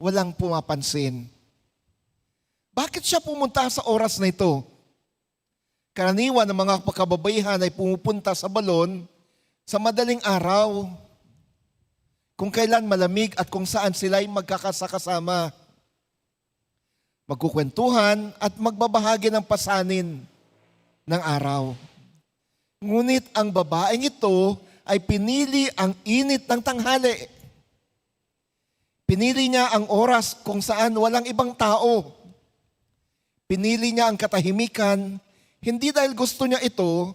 Walang pumapansin. Bakit siya pumunta sa oras na ito? Karaniwan ng mga kababaihan ay pumupunta sa balon sa madaling araw, kung kailan malamig at kung saan sila ay magkakasakasama. Magkukwentuhan at magbabahagi ng pasanin ng araw. Ngunit ang babaeng ito ay pinili ang init ng tanghali. Pinili niya ang oras kung saan walang ibang tao. Pinili niya ang katahimikan, hindi dahil gusto niya ito,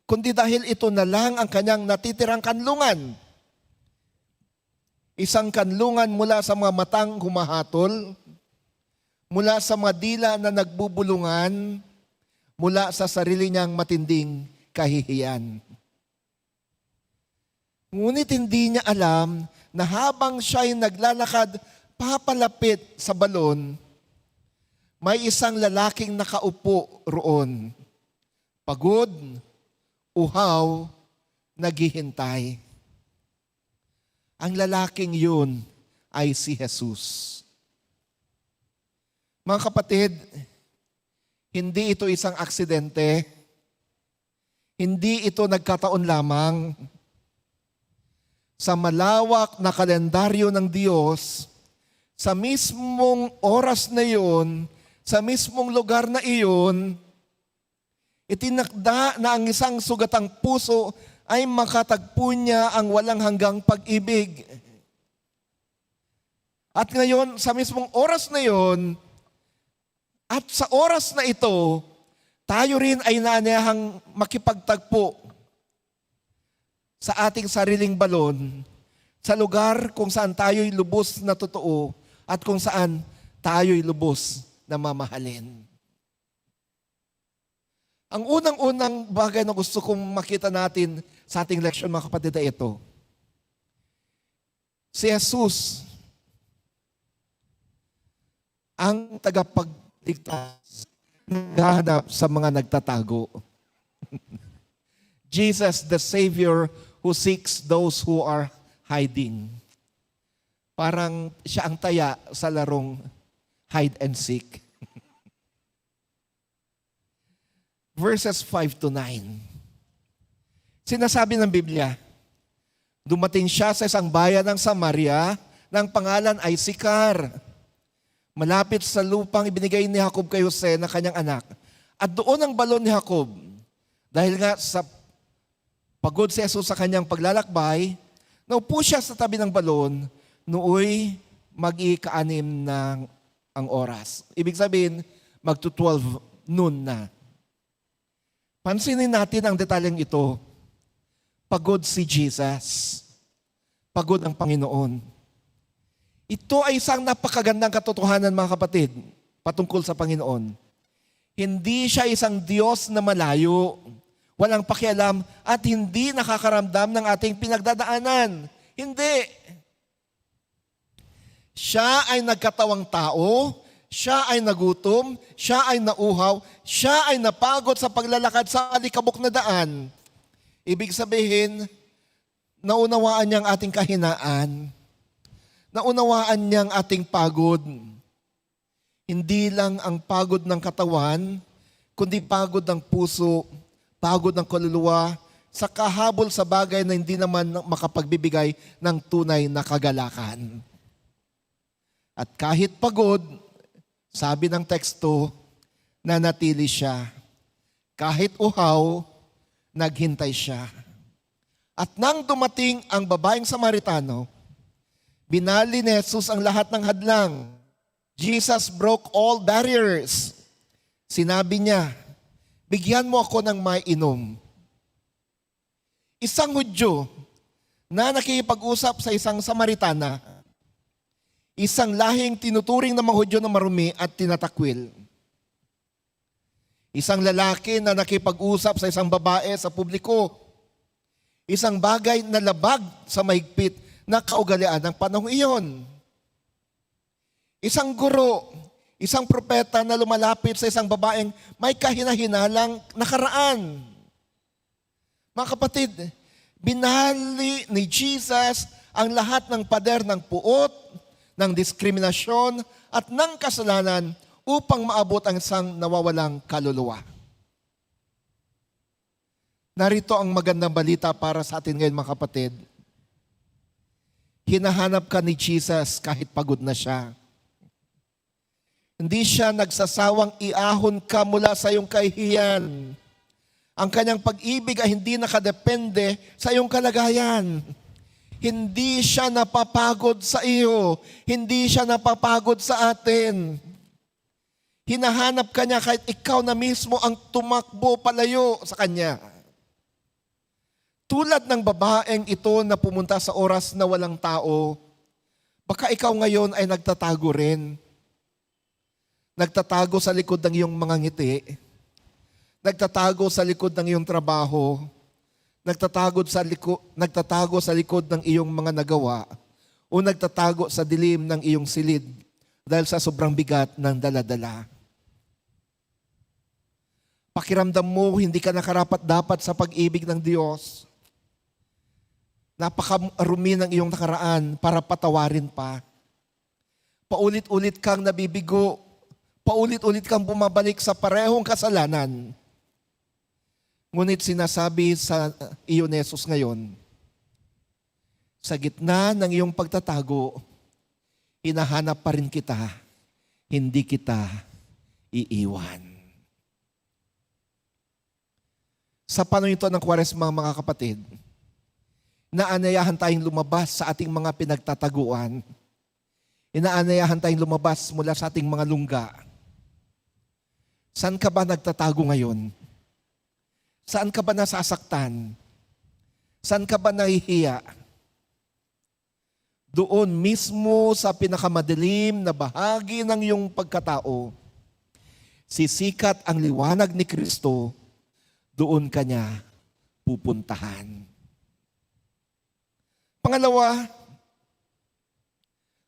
kundi dahil ito na lang ang kanyang natitirang kanlungan. Isang kanlungan mula sa mga matang humahatol, mula sa mga dila na nagbubulungan, mula sa sarili niyang matinding kahihiyan. Ngunit hindi niya alam na habang siya'y naglalakad papalapit sa balon, may isang lalaking nakaupo roon. Pagod, uhaw, naghihintay. Ang lalaking yun ay si Jesus. Mga kapatid, hindi ito isang aksidente. Hindi ito nagkataon lamang. Sa malawak na kalendaryo ng Diyos, sa mismong oras na iyon, sa mismong lugar na iyon, itinakda na ang isang sugatang puso ay makatagpo niya ang walang hanggang pag-ibig. At ngayon, sa mismong oras na iyon, at sa oras na ito, tayo rin ay naanayahang makipagtagpo sa ating sariling balon, sa lugar kung saan tayo'y lubos na totoo at kung saan tayo'y lubos na mamahalin. Ang unang-unang bagay na gusto kong makita natin sa ating leksyon, mga kapatid, ay ito. Si Jesus, ang tagapagligtas, naghahanap sa mga nagtatago. Jesus, the Savior who seeks those who are hiding. Parang siya ang taya sa larong hide and seek. Verses 5 to 9. Sinasabi ng Biblia, dumating siya sa isang bayan ng Samaria, ng pangalan ay Sicar, malapit sa lupang ibinigay ni Jacob kay Jose na kanyang anak. At doon ang balon ni Jacob. Dahil nga sa pagod si Jesus sa kanyang paglalakbay, naupo siya sa tabi ng balon, nooy mag-ikaanim ng ang oras. Ibig sabihin, magto-12 noon na. Pansinin natin ang detalyeng ito. Pagod si Jesus. Pagod ang Panginoon. Ito ay isang napakagandang katotohanan, mga kapatid, patungkol sa Panginoon. Hindi siya isang Diyos na malayo, walang pakialam, at hindi nakakaramdam ng ating pinagdadaanan. Hindi. Siya ay nagkatawang tao, siya ay nagutom, siya ay nauhaw, siya ay napagod sa paglalakad sa alikabok na daan. Ibig sabihin, naunawaan niya ang ating kahinaan, naunawaan niya ang ating pagod. Hindi lang ang pagod ng katawan, kundi pagod ng puso, pagod ng kaluluwa, sa kahabol sa bagay na hindi naman makapagbibigay ng tunay na kagalakan. At kahit pagod, sabi ng teksto, nanatili siya. Kahit uhaw, naghintay siya. At nang dumating ang babaeng Samaritano, binali ni Jesus ang lahat ng hadlang. Jesus broke all barriers. Sinabi niya, bigyan mo ako ng maiinom. Isang Hudyo na nakikipag-usap sa isang Samaritana, isang lahing tinuturing ng mga Hudyo na marumi at tinatakwil. Isang lalaki na nakipag-usap sa isang babae sa publiko. Isang bagay na labag sa mahigpit na kaugalian ng panahong iyon. Isang guro, isang propeta na lumalapit sa isang babaeng may kahina-hinalang nakaraan. Mga kapatid, binali ni Jesus ang lahat ng pader ng puot, ng diskriminasyon at ng kasalanan upang maabot ang isang nawawalang kaluluwa. Narito ang magandang balita para sa atin ngayon, mga kapatid. Hinahanap ka ni Jesus kahit pagod na siya. Hindi siya nagsasawang iahon ka mula sa iyong kahihiyan. Ang kanyang pag-ibig ay hindi nakadepende sa iyong kalagayan. Hindi siya napapagod sa iyo. Hindi siya napapagod sa atin. Hinahanap ka niya kahit ikaw na mismo ang tumakbo palayo sa kanya. Tulad ng babaeng ito na pumunta sa oras na walang tao, baka ikaw ngayon ay nagtatago rin. Nagtatago sa likod ng iyong mga ngiti. Nagtatago sa likod ng iyong trabaho. Nagtatago sa likod ng iyong mga nagawa. O nagtatago sa dilim ng iyong silid dahil sa sobrang bigat ng daladala. Pakiramdam mo, hindi ka nakarapat-dapat sa pag-ibig ng Diyos. Napakarumi ng iyong nakaraan para patawarin pa. Paulit-ulit kang nabibigo. Paulit-ulit kang bumabalik sa parehong kasalanan. Ngunit sinasabi sa iyo ni Jesus ngayon, sa gitna ng iyong pagtatago, hinahanap pa rin kita, hindi kita iiwan. Sa panahon ito ng Kwaresma, mga kapatid, inaanyayahan tayong lumabas sa ating mga pinagtataguan. Inaanyayahan tayong lumabas mula sa ating mga lungga. Saan ka ba nagtatago ngayon? Saan ka ba nasasaktan? Saan ka ba nahihiya? Doon mismo sa pinakamadilim na bahagi ng iyong pagkatao, sisikat ang liwanag ni Kristo, doon ka niya pupuntahan. Pangalawa,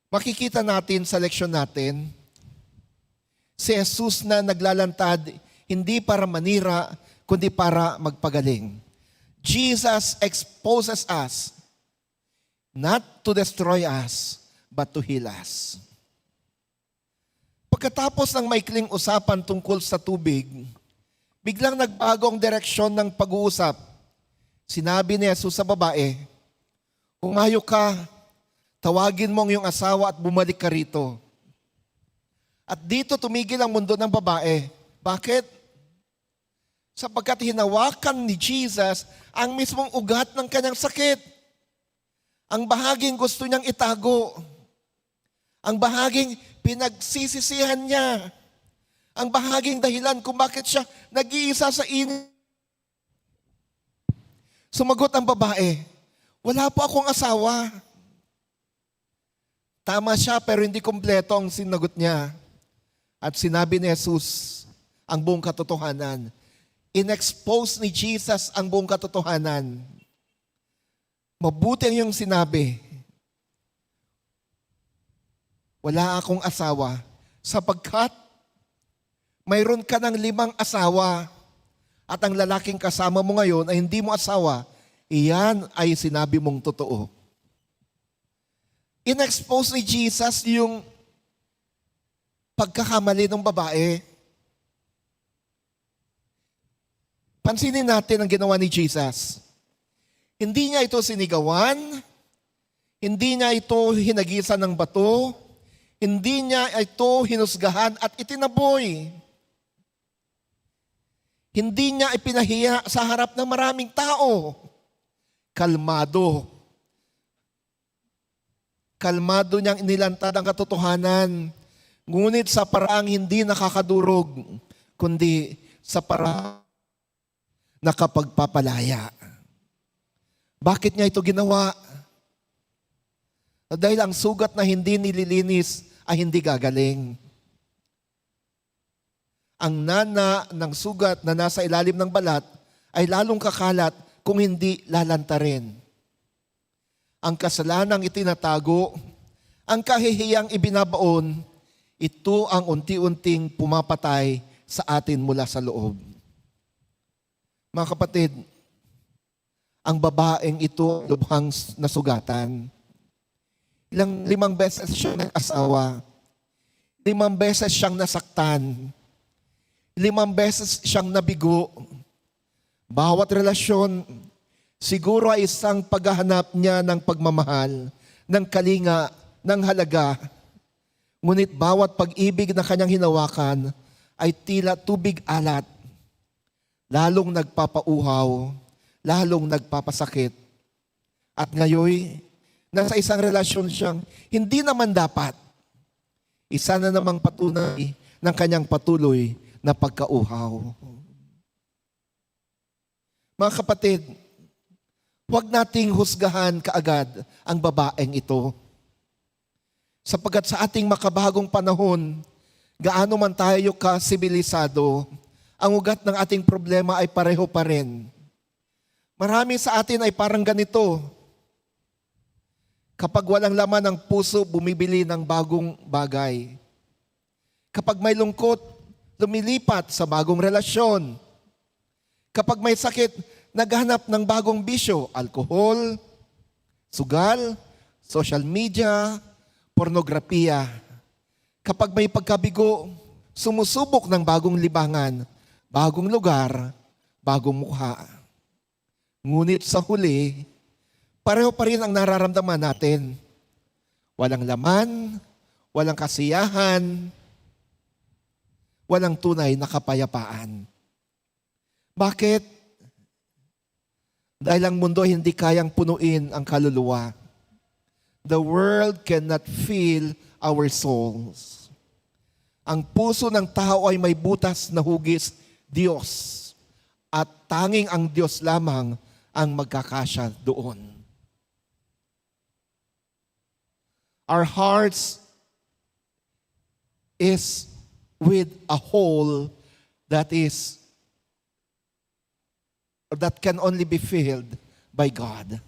makikita natin sa leksyon natin, si Jesus na naglalantad hindi para manira, kundi para magpagaling. Jesus exposes us not to destroy us, but to heal us. Pagkatapos ng maikling usapan tungkol sa tubig, biglang nagbago ang direksyon ng pag-uusap. Sinabi ni Jesus sa babae, "Umayo ka, tawagin mo ang iyong asawa at bumalik ka rito." At dito tumigil ang mundo ng babae. Bakit? Sapagkat hinawakan ni Jesus ang mismong ugat ng kanyang sakit. Ang bahaging gusto niyang itago. Ang bahaging pinagsisisihan niya. Ang bahaging dahilan kung bakit siya nag-iisa sa init. Sumagot ang babae, "Wala po akong asawa." Tama siya pero hindi kompleto ang sinagot niya. At sinabi ni Jesus ang buong katotohanan. In-expose ni Jesus ang buong katotohanan. Mabuti ang iyong sinabi. Wala akong asawa sapagkat mayroon ka ng 5 asawa at ang lalaking kasama mo ngayon ay hindi mo asawa, Iyan ay sinabi mong totoo. In-expose ni Jesus yung pagkakamali ng babae. Pansinin natin ang ginawa ni Jesus. Hindi niya ito sinigawan, hindi niya ito hinagisan ng bato, hindi niya ito hinusgahan at itinaboy. Hindi niya ipinahiya sa harap ng maraming tao. Kalmado. Kalmado niyang inilantad ang katotohanan. Ngunit sa paraang hindi nakakadurog, kundi sa paraang nakapagpapalaya. Bakit niya ito ginawa? Dahil ang sugat na hindi nililinis ay hindi gagaling. Ang nana ng sugat na nasa ilalim ng balat ay lalong kakalat kung hindi lalantarin. Ang kasalanang itinatago, ang kahihiyang ibinabaon, ito ang unti-unting pumapatay sa atin mula sa loob. Mga kapatid, ang babaeng ito lubhang nasugatan. 5 beses siyang nag-asawa. 5 beses siyang nasaktan. 5 beses siyang nabigo. Bawat relasyon, siguro ay isang paghahanap niya ng pagmamahal, ng kalinga, ng halaga. Ngunit bawat pag-ibig na kanyang hinawakan ay tila tubig alat, lalong nagpapauhaw, lalong nagpapasakit. At ngayon, nasa isang relasyon siyang hindi naman dapat. Isa na namang patunay ng kanyang patuloy na pagkauhaw. Mga kapatid, huwag nating husgahan kaagad ang babaeng ito. Sapagkat sa ating makabagong panahon, gaano man tayo kasibilisado, ang ugat ng ating problema ay pareho pa rin. Marami sa atin ay parang ganito. Kapag walang laman ng puso, bumibili ng bagong bagay. Kapag may lungkot, lumilipat sa bagong relasyon. Kapag may sakit, naghanap ng bagong bisyo, alkohol, sugal, social media, pornografiya. Kapag may pagkabigo, sumusubok ng bagong libangan, bagong lugar, bagong mukha. Ngunit sa huli, pareho pa rin ang nararamdaman natin. Walang laman, walang kasiyahan, walang tunay na kapayapaan. Bakit? Dahil ang mundo hindi kayang punuin ang kaluluwa. The world cannot fill our souls. Ang puso ng tao ay may butas na hugis, Diyos. At tanging ang Diyos lamang ang magkakasya doon. Our hearts is with a hole that can only be filled by God.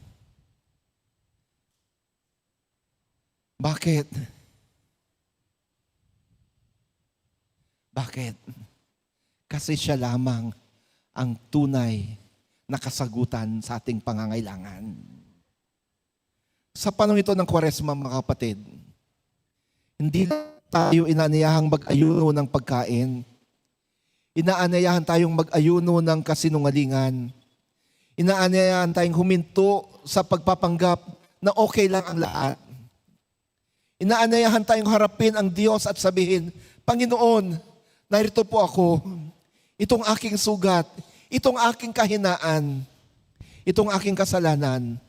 Bakit? Bakit? Kasi siya lamang ang tunay na kasagutan sa ating pangangailangan. Sa panahon ito ng Kwaresma, mga kapatid, hindi tayo inaanayahang mag-ayuno ng pagkain. Inaanyayahan tayong mag-ayuno ng kasinungalingan. Inaanyayahan tayong huminto sa pagpapanggap na okay lang ang lahat. Inaanyayahan tayong harapin ang Diyos at sabihin, Panginoon, narito po ako. Itong aking sugat, itong aking kahinaan, itong aking kasalanan,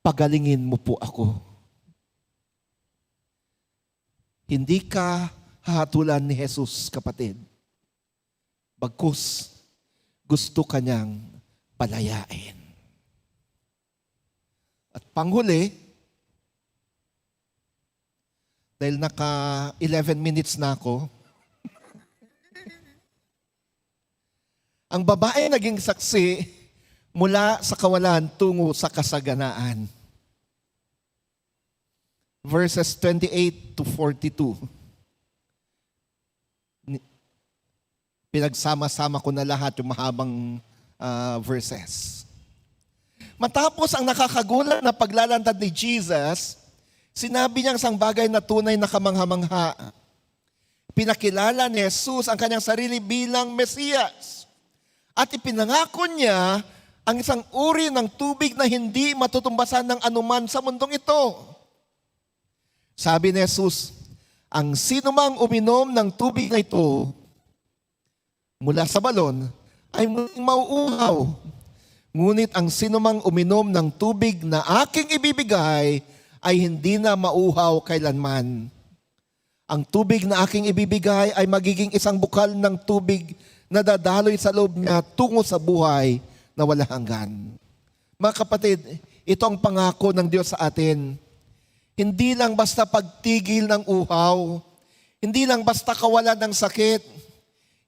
pagalingin mo po ako. Hindi ka hahatulan ni Jesus, kapatid. Bagkus, gusto kanyang palayain. At panghuli, dahil naka 11 minutes na ako, ang babae naging saksi mula sa kawalan tungo sa kasaganaan. Verses 28 to 42. Pinagsama-sama ko na lahat yung mahabang verses. Matapos ang nakakagulat na paglalantad ni Jesus, sinabi niya ang isang bagay na tunay na kamangha-mangha. Pinakilala ni Jesus ang kanyang sarili bilang Mesiyas. At ipinangako niya ang isang uri ng tubig na hindi matutumbasan ng anuman sa mundong ito. Sabi ni Jesus, ang sinumang uminom ng tubig na ito mula sa balon ay muling mauuhaw. Ngunit ang sinumang uminom ng tubig na aking ibibigay ay hindi na mauhaw kailanman. Ang tubig na aking ibibigay ay magiging isang bukal ng tubig na dadaloy sa loob niya tungo sa buhay na wala hanggan. Mga kapatid, ito ang pangako ng Diyos sa atin. Hindi lang basta pagtigil ng uhaw, hindi lang basta kawalan ng sakit.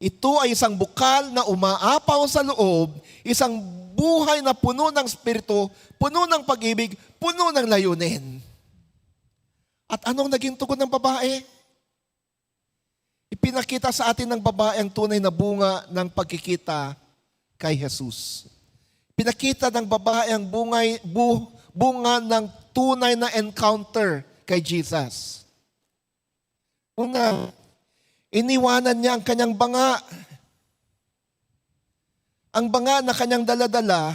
Ito ay isang bukal na umaapaw sa loob, isang buhay na puno ng Espiritu, puno ng pag-ibig, puno ng layunin. At anong naging tugon ng babae? Ipinakita sa atin ng babae ang tunay na bunga ng pagkikita kay Jesus. Pinakita ng babae ang bunga ng tunay na encounter kay Jesus. Una, iniwanan niya ang kanyang banga. Ang banga na kanyang daladala,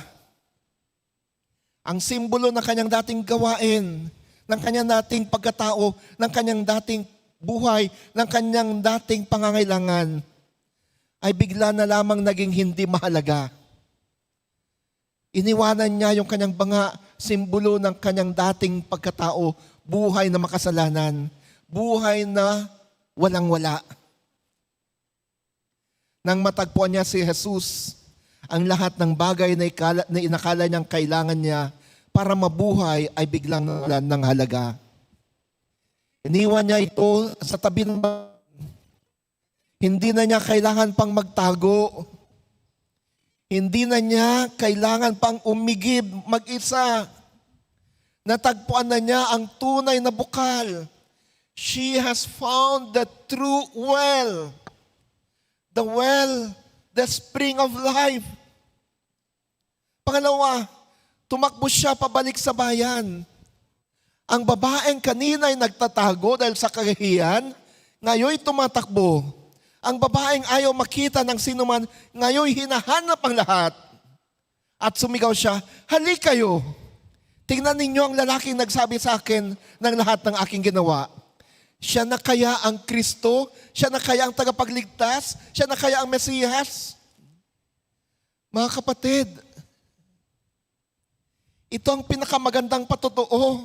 ang simbolo ng kanyang dating gawain, ng kanyang dating pagkatao, ng kanyang dating buhay, ng kanyang dating pangangailangan, ay bigla na lamang naging hindi mahalaga. Iniwanan niya yung kanyang banga, simbolo ng kanyang dating pagkatao, buhay na makasalanan, buhay na walang-wala. Nang matagpuan niya si Jesus, ang lahat ng bagay na inakala niyang kailangan niya para mabuhay ay biglang nawalan ng halaga. Iniwan niya ito sa tabi ng hindi na niya kailangan pang magtago. Hindi na niya kailangan pang umigib mag-isa. Natagpuan na niya ang tunay na bukal. She has found the true well. The well, the spring of life. Pangalawa, tumakbo siya pabalik sa bayan. Ang babaeng kanina ay nagtatago dahil sa kahihiyan, ngayon tumatakbo. Ang babaeng ayaw makita ng sinuman, ngayon hinahanap ang lahat. At sumigaw siya, halik kayo. Tingnan ninyo ang lalaking nagsabi sa akin ng lahat ng aking ginawa. Siya na kaya ang Kristo? Siya na kaya ang tagapagligtas? Siya na kaya ang Mesiyas? Mga kapatid, ito ang pinakamagandang patotoo.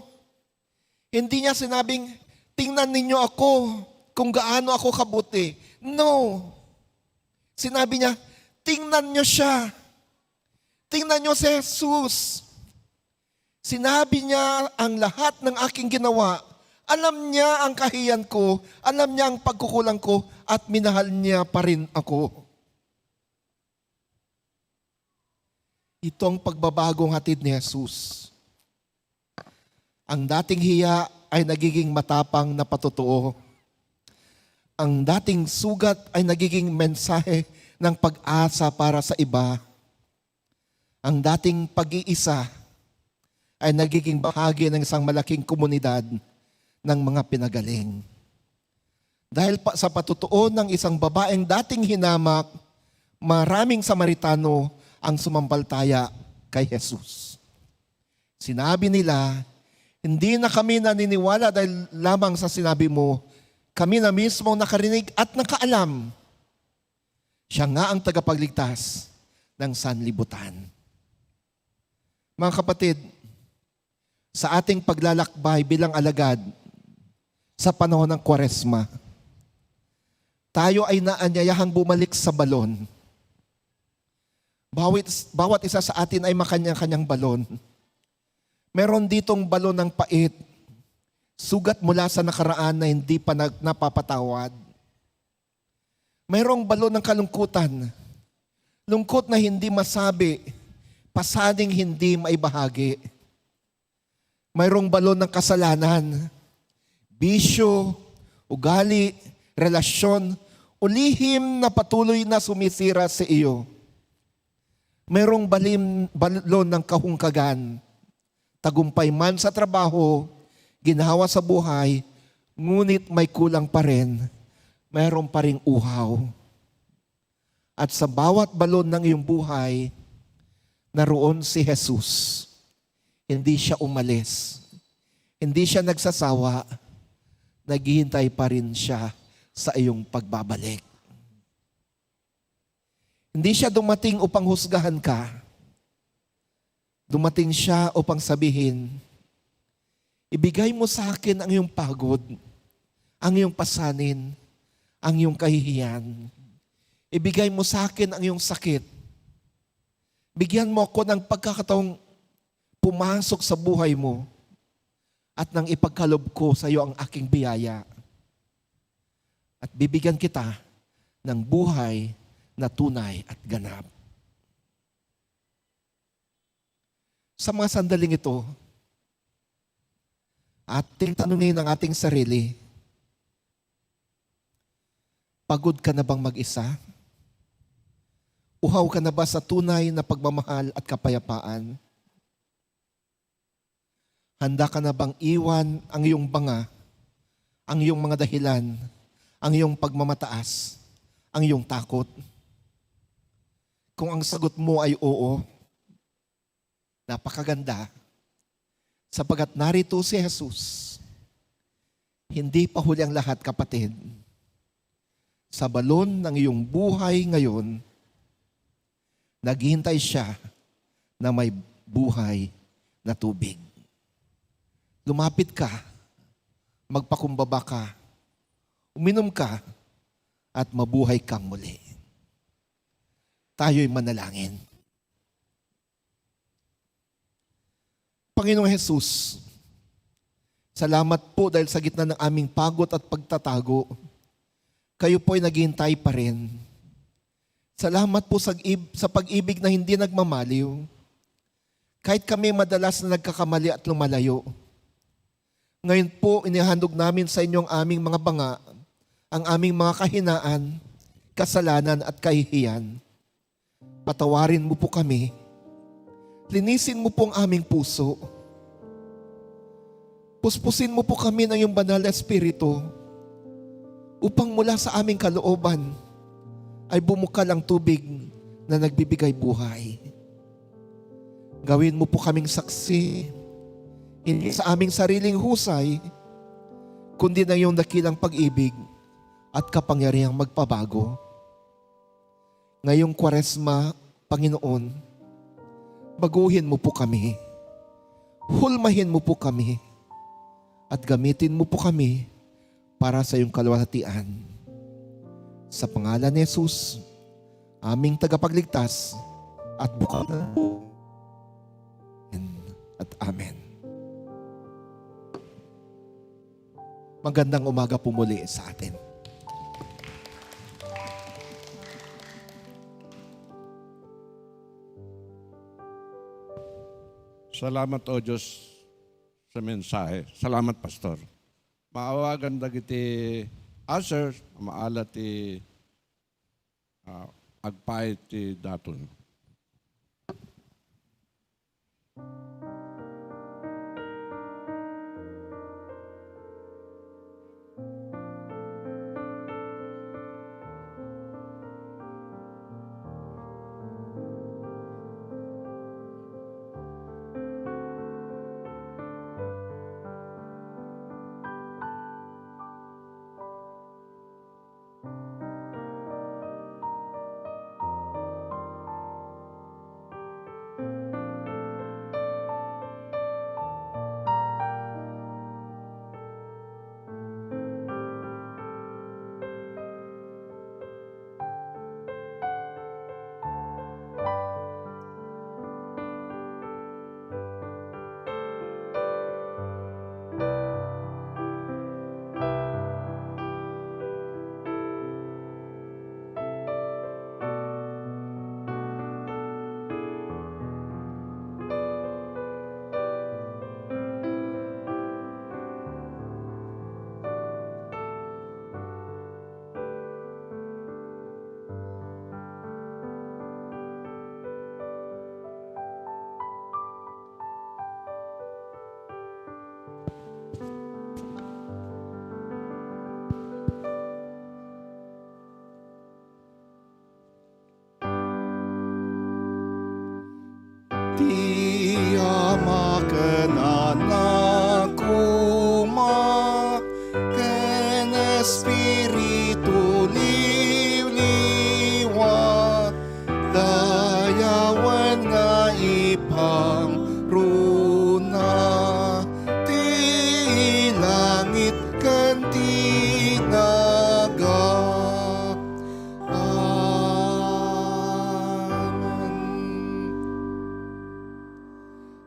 Hindi niya sinabing, tingnan ninyo ako kung gaano ako kabuti. No. Sinabi niya, tingnan niyo siya. Tingnan niyo si Jesus. Sinabi niya ang lahat ng aking ginawa. Alam niya ang kahiyan ko, alam niya ang pagkukulang ko, at minahal niya pa rin ako. Ito ang pagbabagong hatid ni Jesus. Ang dating hiya ay nagiging matapang na patotoo. Ang dating sugat ay nagiging mensahe ng pag-asa para sa iba. Ang dating pag-iisa ay nagiging bahagi ng isang malaking komunidad ng mga pinagaling. Dahil sa patotoo ng isang babaeng dating hinamak, maraming Samaritano ang sumampalataya kay Jesus. Sinabi nila, hindi na kami naniniwala dahil lamang sa sinabi mo, kami na mismo nakarinig at nakaalam. Siya nga ang tagapagligtas ng sanlibutan. Mga kapatid, sa ating paglalakbay bilang alagad sa panahon ng Kwaresma, tayo ay naanyayahang bumalik sa balon. Bawat isa sa atin ay makanya-kanyang balon. Meron ditong balon ng pait, sugat mula sa nakaraan na hindi pa napapatawad. Mayroong balon ng kalungkutan, lungkot na hindi masabi, pasaning hindi maibahagi. Mayroong balon ng kasalanan, bisyo, ugali, relasyon, o lihim na patuloy na sumisira sa iyo. Merong balon ng kahungkagan. Tagumpay man sa trabaho, ginhawa sa buhay, ngunit may kulang pa rin. Meron pa ring uhaw. At sa bawat balon ng iyong buhay, naroon si Jesus. Hindi siya umalis. Hindi siya nagsasawa. Naghihintay pa rin siya sa iyong pagbabalik. Hindi siya dumating upang husgahan ka. Dumating siya upang sabihin, ibigay mo sa akin ang iyong pagod, ang iyong pasanin, ang iyong kahihiyan. Ibigay mo sa akin ang iyong sakit. Bigyan mo ako ng pagkakataong pumasok sa buhay mo at nang ipagkalob ko sa iyo ang aking biyaya. At bibigyan kita ng buhay na tunay at ganap. Sa mga sandaling ito, ating tanungin ang ating sarili, pagod ka na bang mag-isa? Uhaw ka na ba sa tunay na pagmamahal at kapayapaan? Handa ka na bang iwan ang iyong banga, ang iyong mga dahilan, ang iyong pagmamataas, ang iyong takot? Kung ang sagot mo ay oo, napakaganda, sapagat narito si Jesus. Hindi pa huli ang lahat, kapatid. Sa balon ng iyong buhay ngayon, naghihintay siya na may buhay na tubig. Lumapit ka, magpakumbaba ka, uminom ka, at mabuhay kang muli. Tayo'y manalangin. Panginoong Jesus, salamat po dahil sa gitna ng aming pagod at pagtatago, kayo po'y naghihintay pa rin. Salamat po sa pag-ibig na hindi nagmamaliw. Kahit kami madalas na nagkakamali at lumalayo. Ngayon po, inihandog namin sa inyo ang aming mga banga, ang aming mga kahinaan, kasalanan at kahihiyan. Patawarin mo po kami. Linisin mo po ang aming puso. Puspusin mo po kami ng iyong banal na espiritu upang mula sa aming kalooban ay bumukal ang tubig na nagbibigay buhay. Gawin mo po kaming saksi, hindi sa aming sariling husay, kundi na iyong dakilang pag-ibig at kapangyarihang magpabago. Ngayong Kwaresma, Panginoon, baguhin mo po kami, hulmahin mo po kami, at gamitin mo po kami para sa iyong kalwalhatian. Sa pangalan ni Jesus, aming tagapagligtas at bukal na po. At Amen. Magandang umaga po muli sa atin. Salamat o Diyos sa mensahe. Salamat, Pastor. Maawagan dagiti aser, maalat ti agpay ti daton.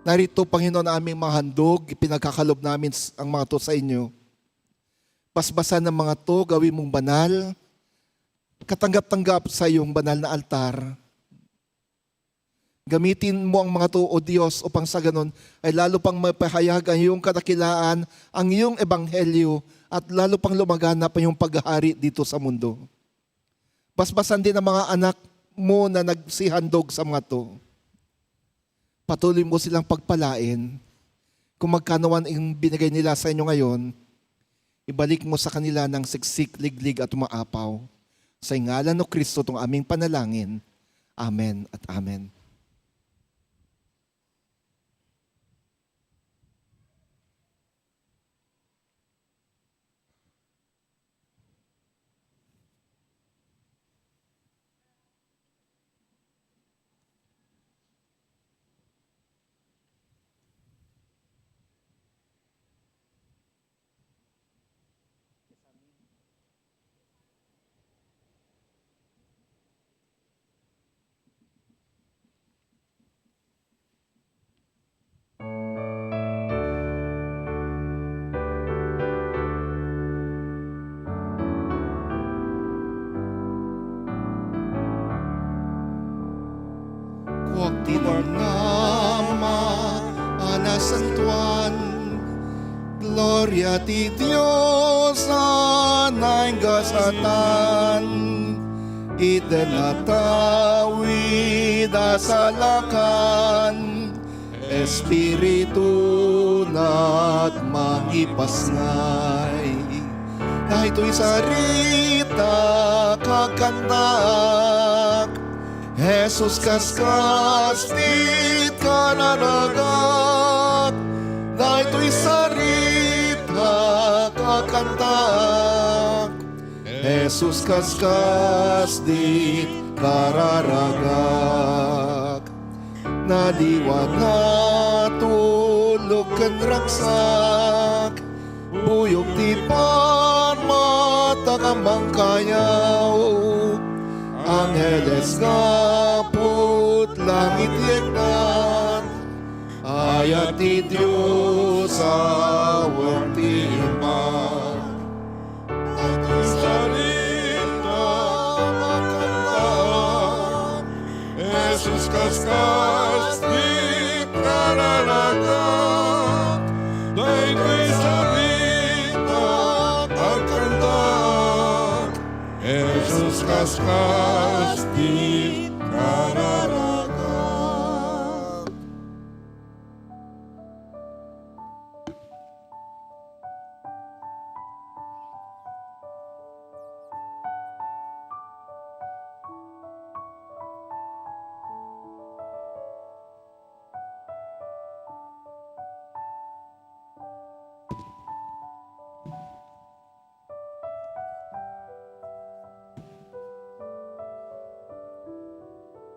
Narito, Panginoon, ang aming mga handog, pinagkakalob namin ang mga to sa inyo. Basbasan ng mga to, gawin mong banal, katanggap-tanggap sa iyong banal na altar. Gamitin mo ang mga to, O Diyos, upang sa ganon ay lalo pang mapahayag ang iyong kadakilaan, ang iyong ebanghelyo, at lalo pang lumaganap ang iyong paghahari dito sa mundo. Basbasan din ang mga anak mo na nagsihandog sa mga to. Patuloy mo silang pagpalain. Kung magkano man ang binigay nila sa inyo ngayon, ibalik mo sa kanila ng siksik, liglig at umaapaw. Sa ngalan ng Kristo itong aming panalangin. Amen at amen. Huwag tinangama, Ana Santuan, Gloria ti Dios, anay gasatan, idenatawid asalakan, Espiritu na't maipasngay. Kahit to'y sarita kakandak, Jesus kaskas dit kananagat, na ito'y sarita kakantak. Jesus kaskas dit kararagak, naliwan na tulog ken raksak, buyog ti panmatakamang kayaw. Angeles kaput langit yeknan, ayat ti Diyos awang ti iman. At salita makantan, Jesus kaskas di karanagat, dahil salita makantan, Jesus kaskas di kararagat.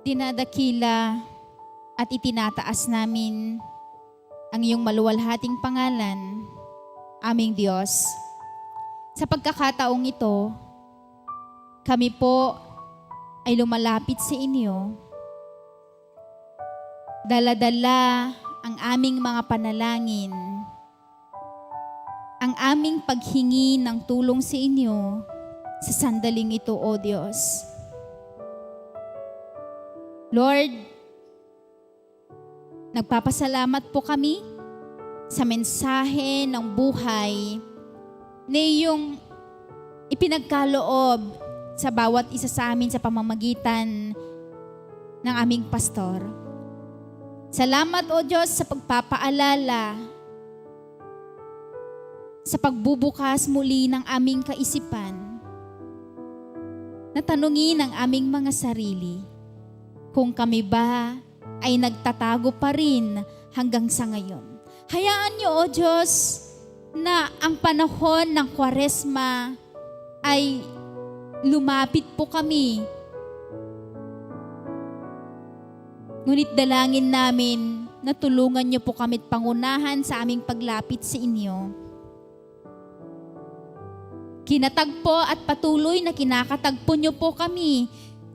Dinadakila at itinataas namin ang iyong maluwalhating pangalan, aming Diyos. Sa pagkakataong ito, kami po ay lumalapit sa inyo. Dala-dala ang aming mga panalangin, ang aming paghingi ng tulong sa inyo sa sandaling ito, O Diyos. Lord, nagpapasalamat po kami sa mensahe ng buhay na iyong ipinagkaloob sa bawat isa sa amin sa pamamagitan ng aming pastor. Salamat, O Diyos, sa pagpapaalala, sa pagbubukas muli ng aming kaisipan, na tanungin ang aming mga sarili, kung kami ba ay nagtatago pa rin hanggang sa ngayon. Hayaan niyo, O Diyos, na ang panahon ng Kwaresma ay lumapit po kami. Ngunit dalangin namin na tulungan niyo po kami at pangunahan sa aming paglapit sa inyo. Kinatagpo at patuloy na kinakatagpo niyo po kami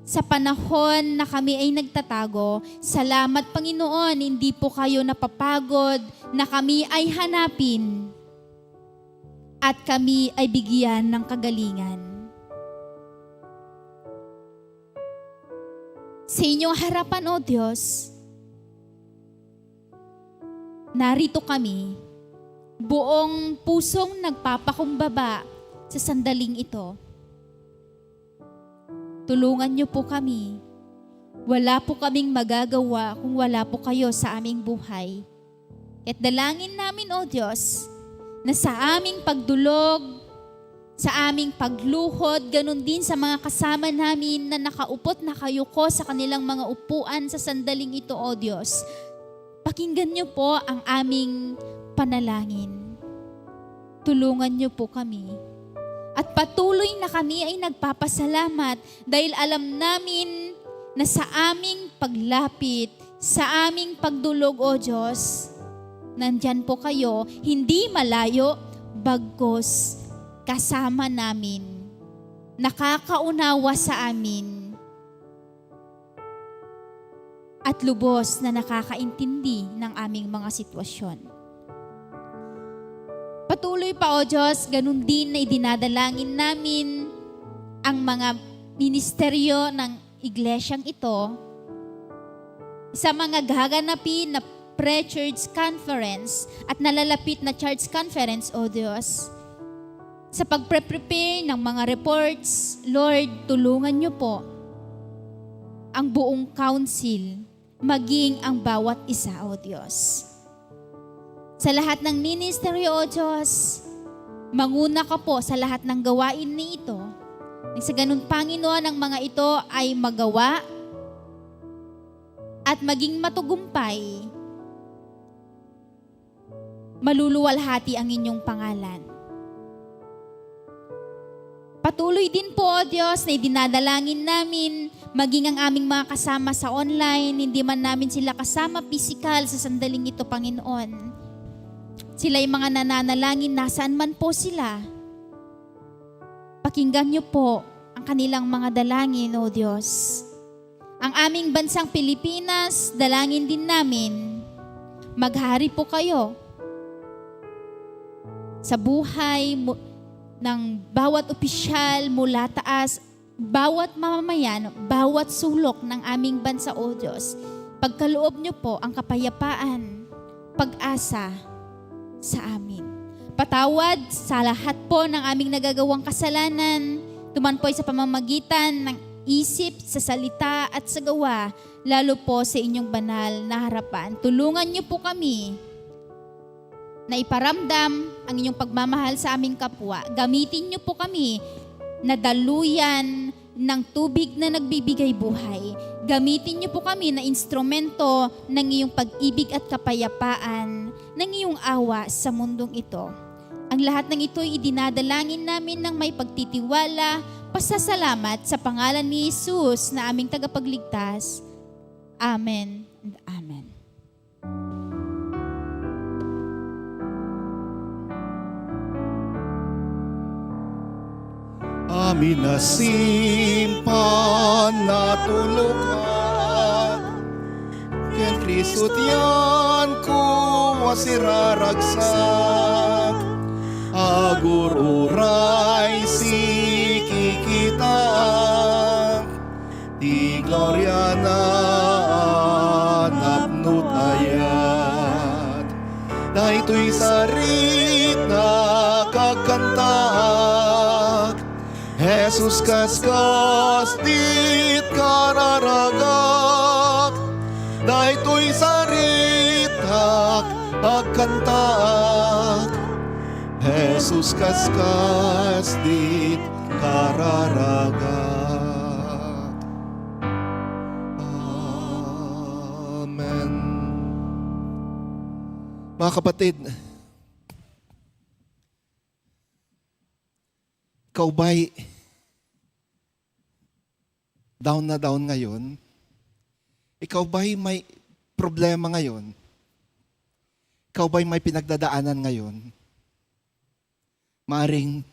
sa panahon na kami ay nagtatago. Salamat, Panginoon, hindi po kayo napapagod na kami ay hanapin at kami ay bigyan ng kagalingan. Sa inyong harapan, O Diyos, narito kami, buong pusong nagpapakumbaba sa sandaling ito. Tulungan niyo po kami. Wala po kaming magagawa kung wala po kayo sa aming buhay. At dalangin namin, O Diyos, na sa aming pagdulog, sa aming pagluhod, ganun din sa mga kasama namin na nakaupot nakayuko sa kanilang mga upuan sa sandaling ito, O Diyos. Pakinggan niyo po ang aming panalangin. Tulungan niyo po kami. At patuloy na kami ay nagpapasalamat dahil alam namin na sa aming paglapit, sa aming pagdulog, O Diyos, nandyan po kayo, hindi malayo, bagkus kasama namin, nakakaunawa sa amin, at lubos na nakakaintindi ng aming mga sitwasyon. Patuloy pa, O Diyos, ganun din na idinadalangin namin ang mga ministeryo ng iglesyang ito sa mga gaganapin na pre-church conference at nalalapit na church conference, O Diyos. Sa pagpre-prepare ng mga reports, Lord, tulungan niyo po ang buong council, maging ang bawat isa, O Diyos. Sa lahat ng ministeryo, O Diyos, manguna ka po sa lahat ng gawain ni ito. Sa ganun, Panginoon, ang mga ito ay magawa at maging matugumpay. Maluluwalhati ang inyong pangalan. Patuloy din po, O Diyos, na idinadalangin namin maging ang aming mga kasama sa online, hindi man namin sila kasama physical sa sandaling ito, Panginoon. Sila'y mga nananalangin, nasaan man po sila. Pakinggan niyo po ang kanilang mga dalangin, O Diyos. Ang aming bansang Pilipinas, dalangin din namin, maghari po kayo sa buhay ng bawat opisyal mula taas, bawat mamamayan, bawat sulok ng aming bansa, O Diyos. Pagkaloob niyo po ang kapayapaan, pag-asa sa amin. Patawad sa lahat po ng aming nagagawang kasalanan, tuman po ay sa pamamagitan ng isip, sa salita at sa gawa, lalo po sa inyong banal na harapan. Tulungan niyo po kami na iparamdam ang inyong pagmamahal sa aming kapwa. Gamitin niyo po kami na daluyan ng tubig na nagbibigay buhay. Gamitin niyo po kami na instrumento ng iyong pag-ibig at kapayapaan, ng iyong awa sa mundong ito. Ang lahat ng ito ay idinadalangin namin ng may pagtitiwala, pasasalamat sa pangalan ni Jesus na aming tagapagligtas. Amen and amen. Amin na simpan na tulugan, ken Kristo tiyan ko wasiraragsak, agururay si kikita, di gloria na napnut ayat, na ito'y sarit na kakantak, Jesus kaskas dit kararagak, na ito'y saritak agkantak, Jesus kaskas dit kararagak. Amen. Mga kapatid, ikaw ba'y down na down ngayon? Ikaw ba'y may problema ngayon? Ikaw ba'y may pinagdadaanan ngayon? Maaring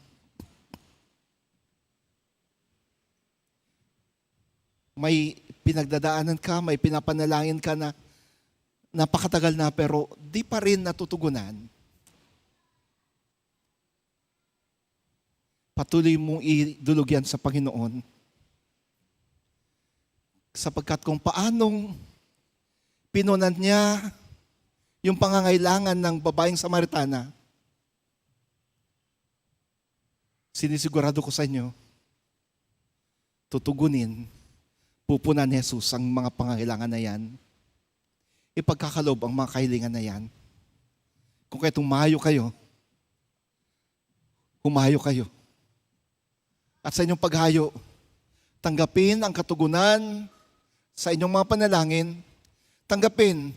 may pinagdadaanan ka, may pinapanalangin ka na napakatagal na pero di pa rin natutugunan, patuloy mong idulog yan sa Panginoon. Sapagkat kung paanong pinunan niya yung pangangailangan ng babaeng Samaritana, sinisigurado ko sa inyo, tutugunin, pupunan ni Jesus ang mga pangangailangan na yan. Ipagkakalob ang mga kahilingan na yan. Kung kayo humayo kayo. At sa inyong paghayo, tanggapin ang katugunan sa inyong mga panalangin, tanggapin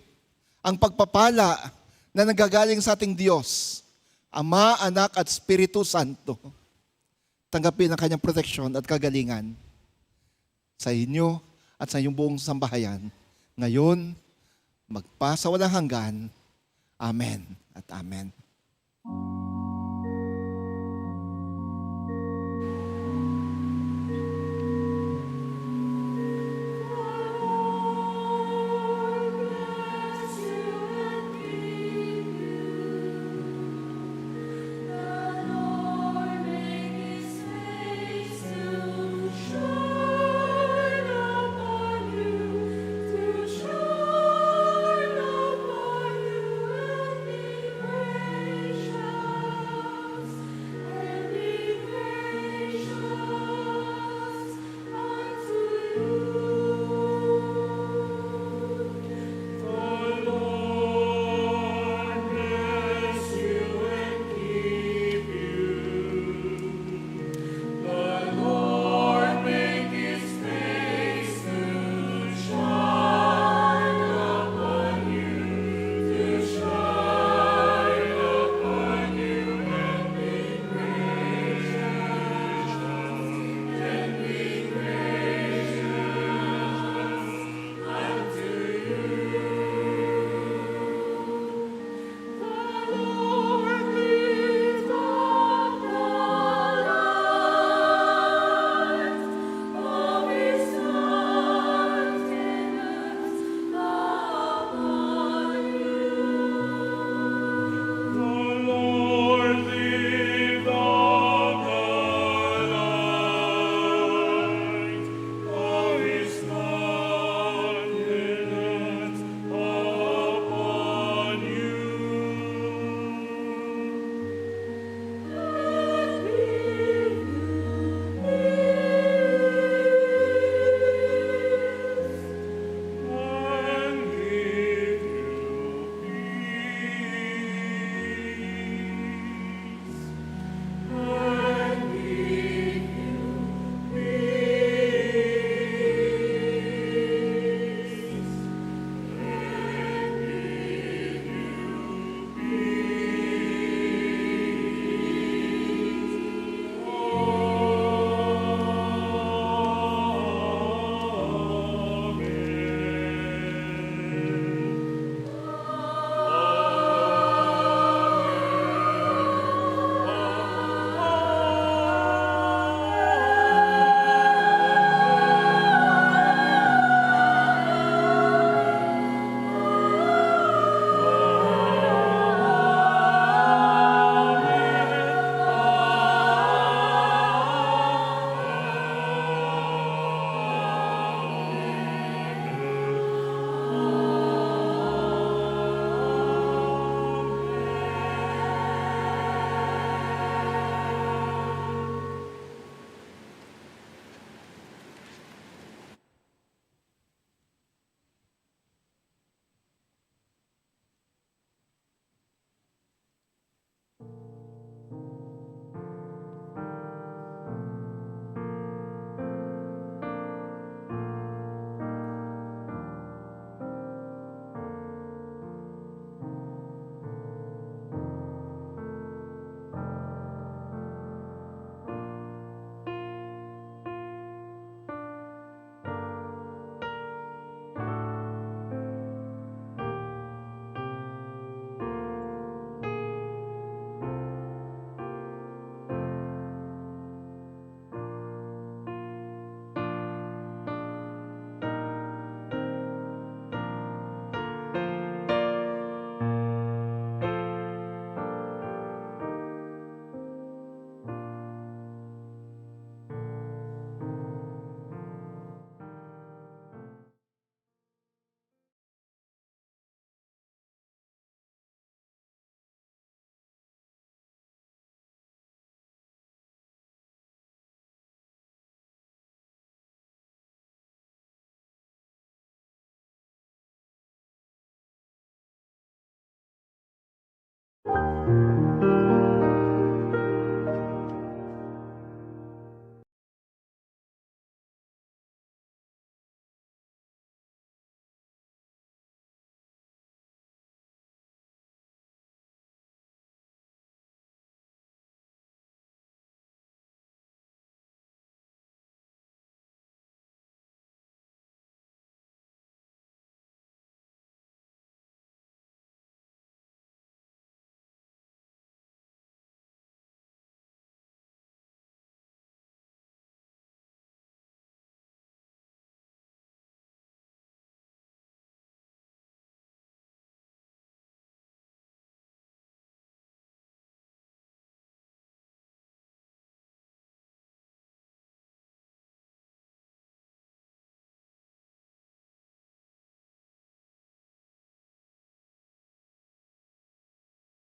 ang pagpapala na nagagaling sa ating Diyos, Ama, Anak at Espiritu Santo. Tanggapin ang kanyang proteksyon at kagalingan sa inyo at sa inyong buong sambahayan. Ngayon, magpasawalang hanggan. Amen at amen.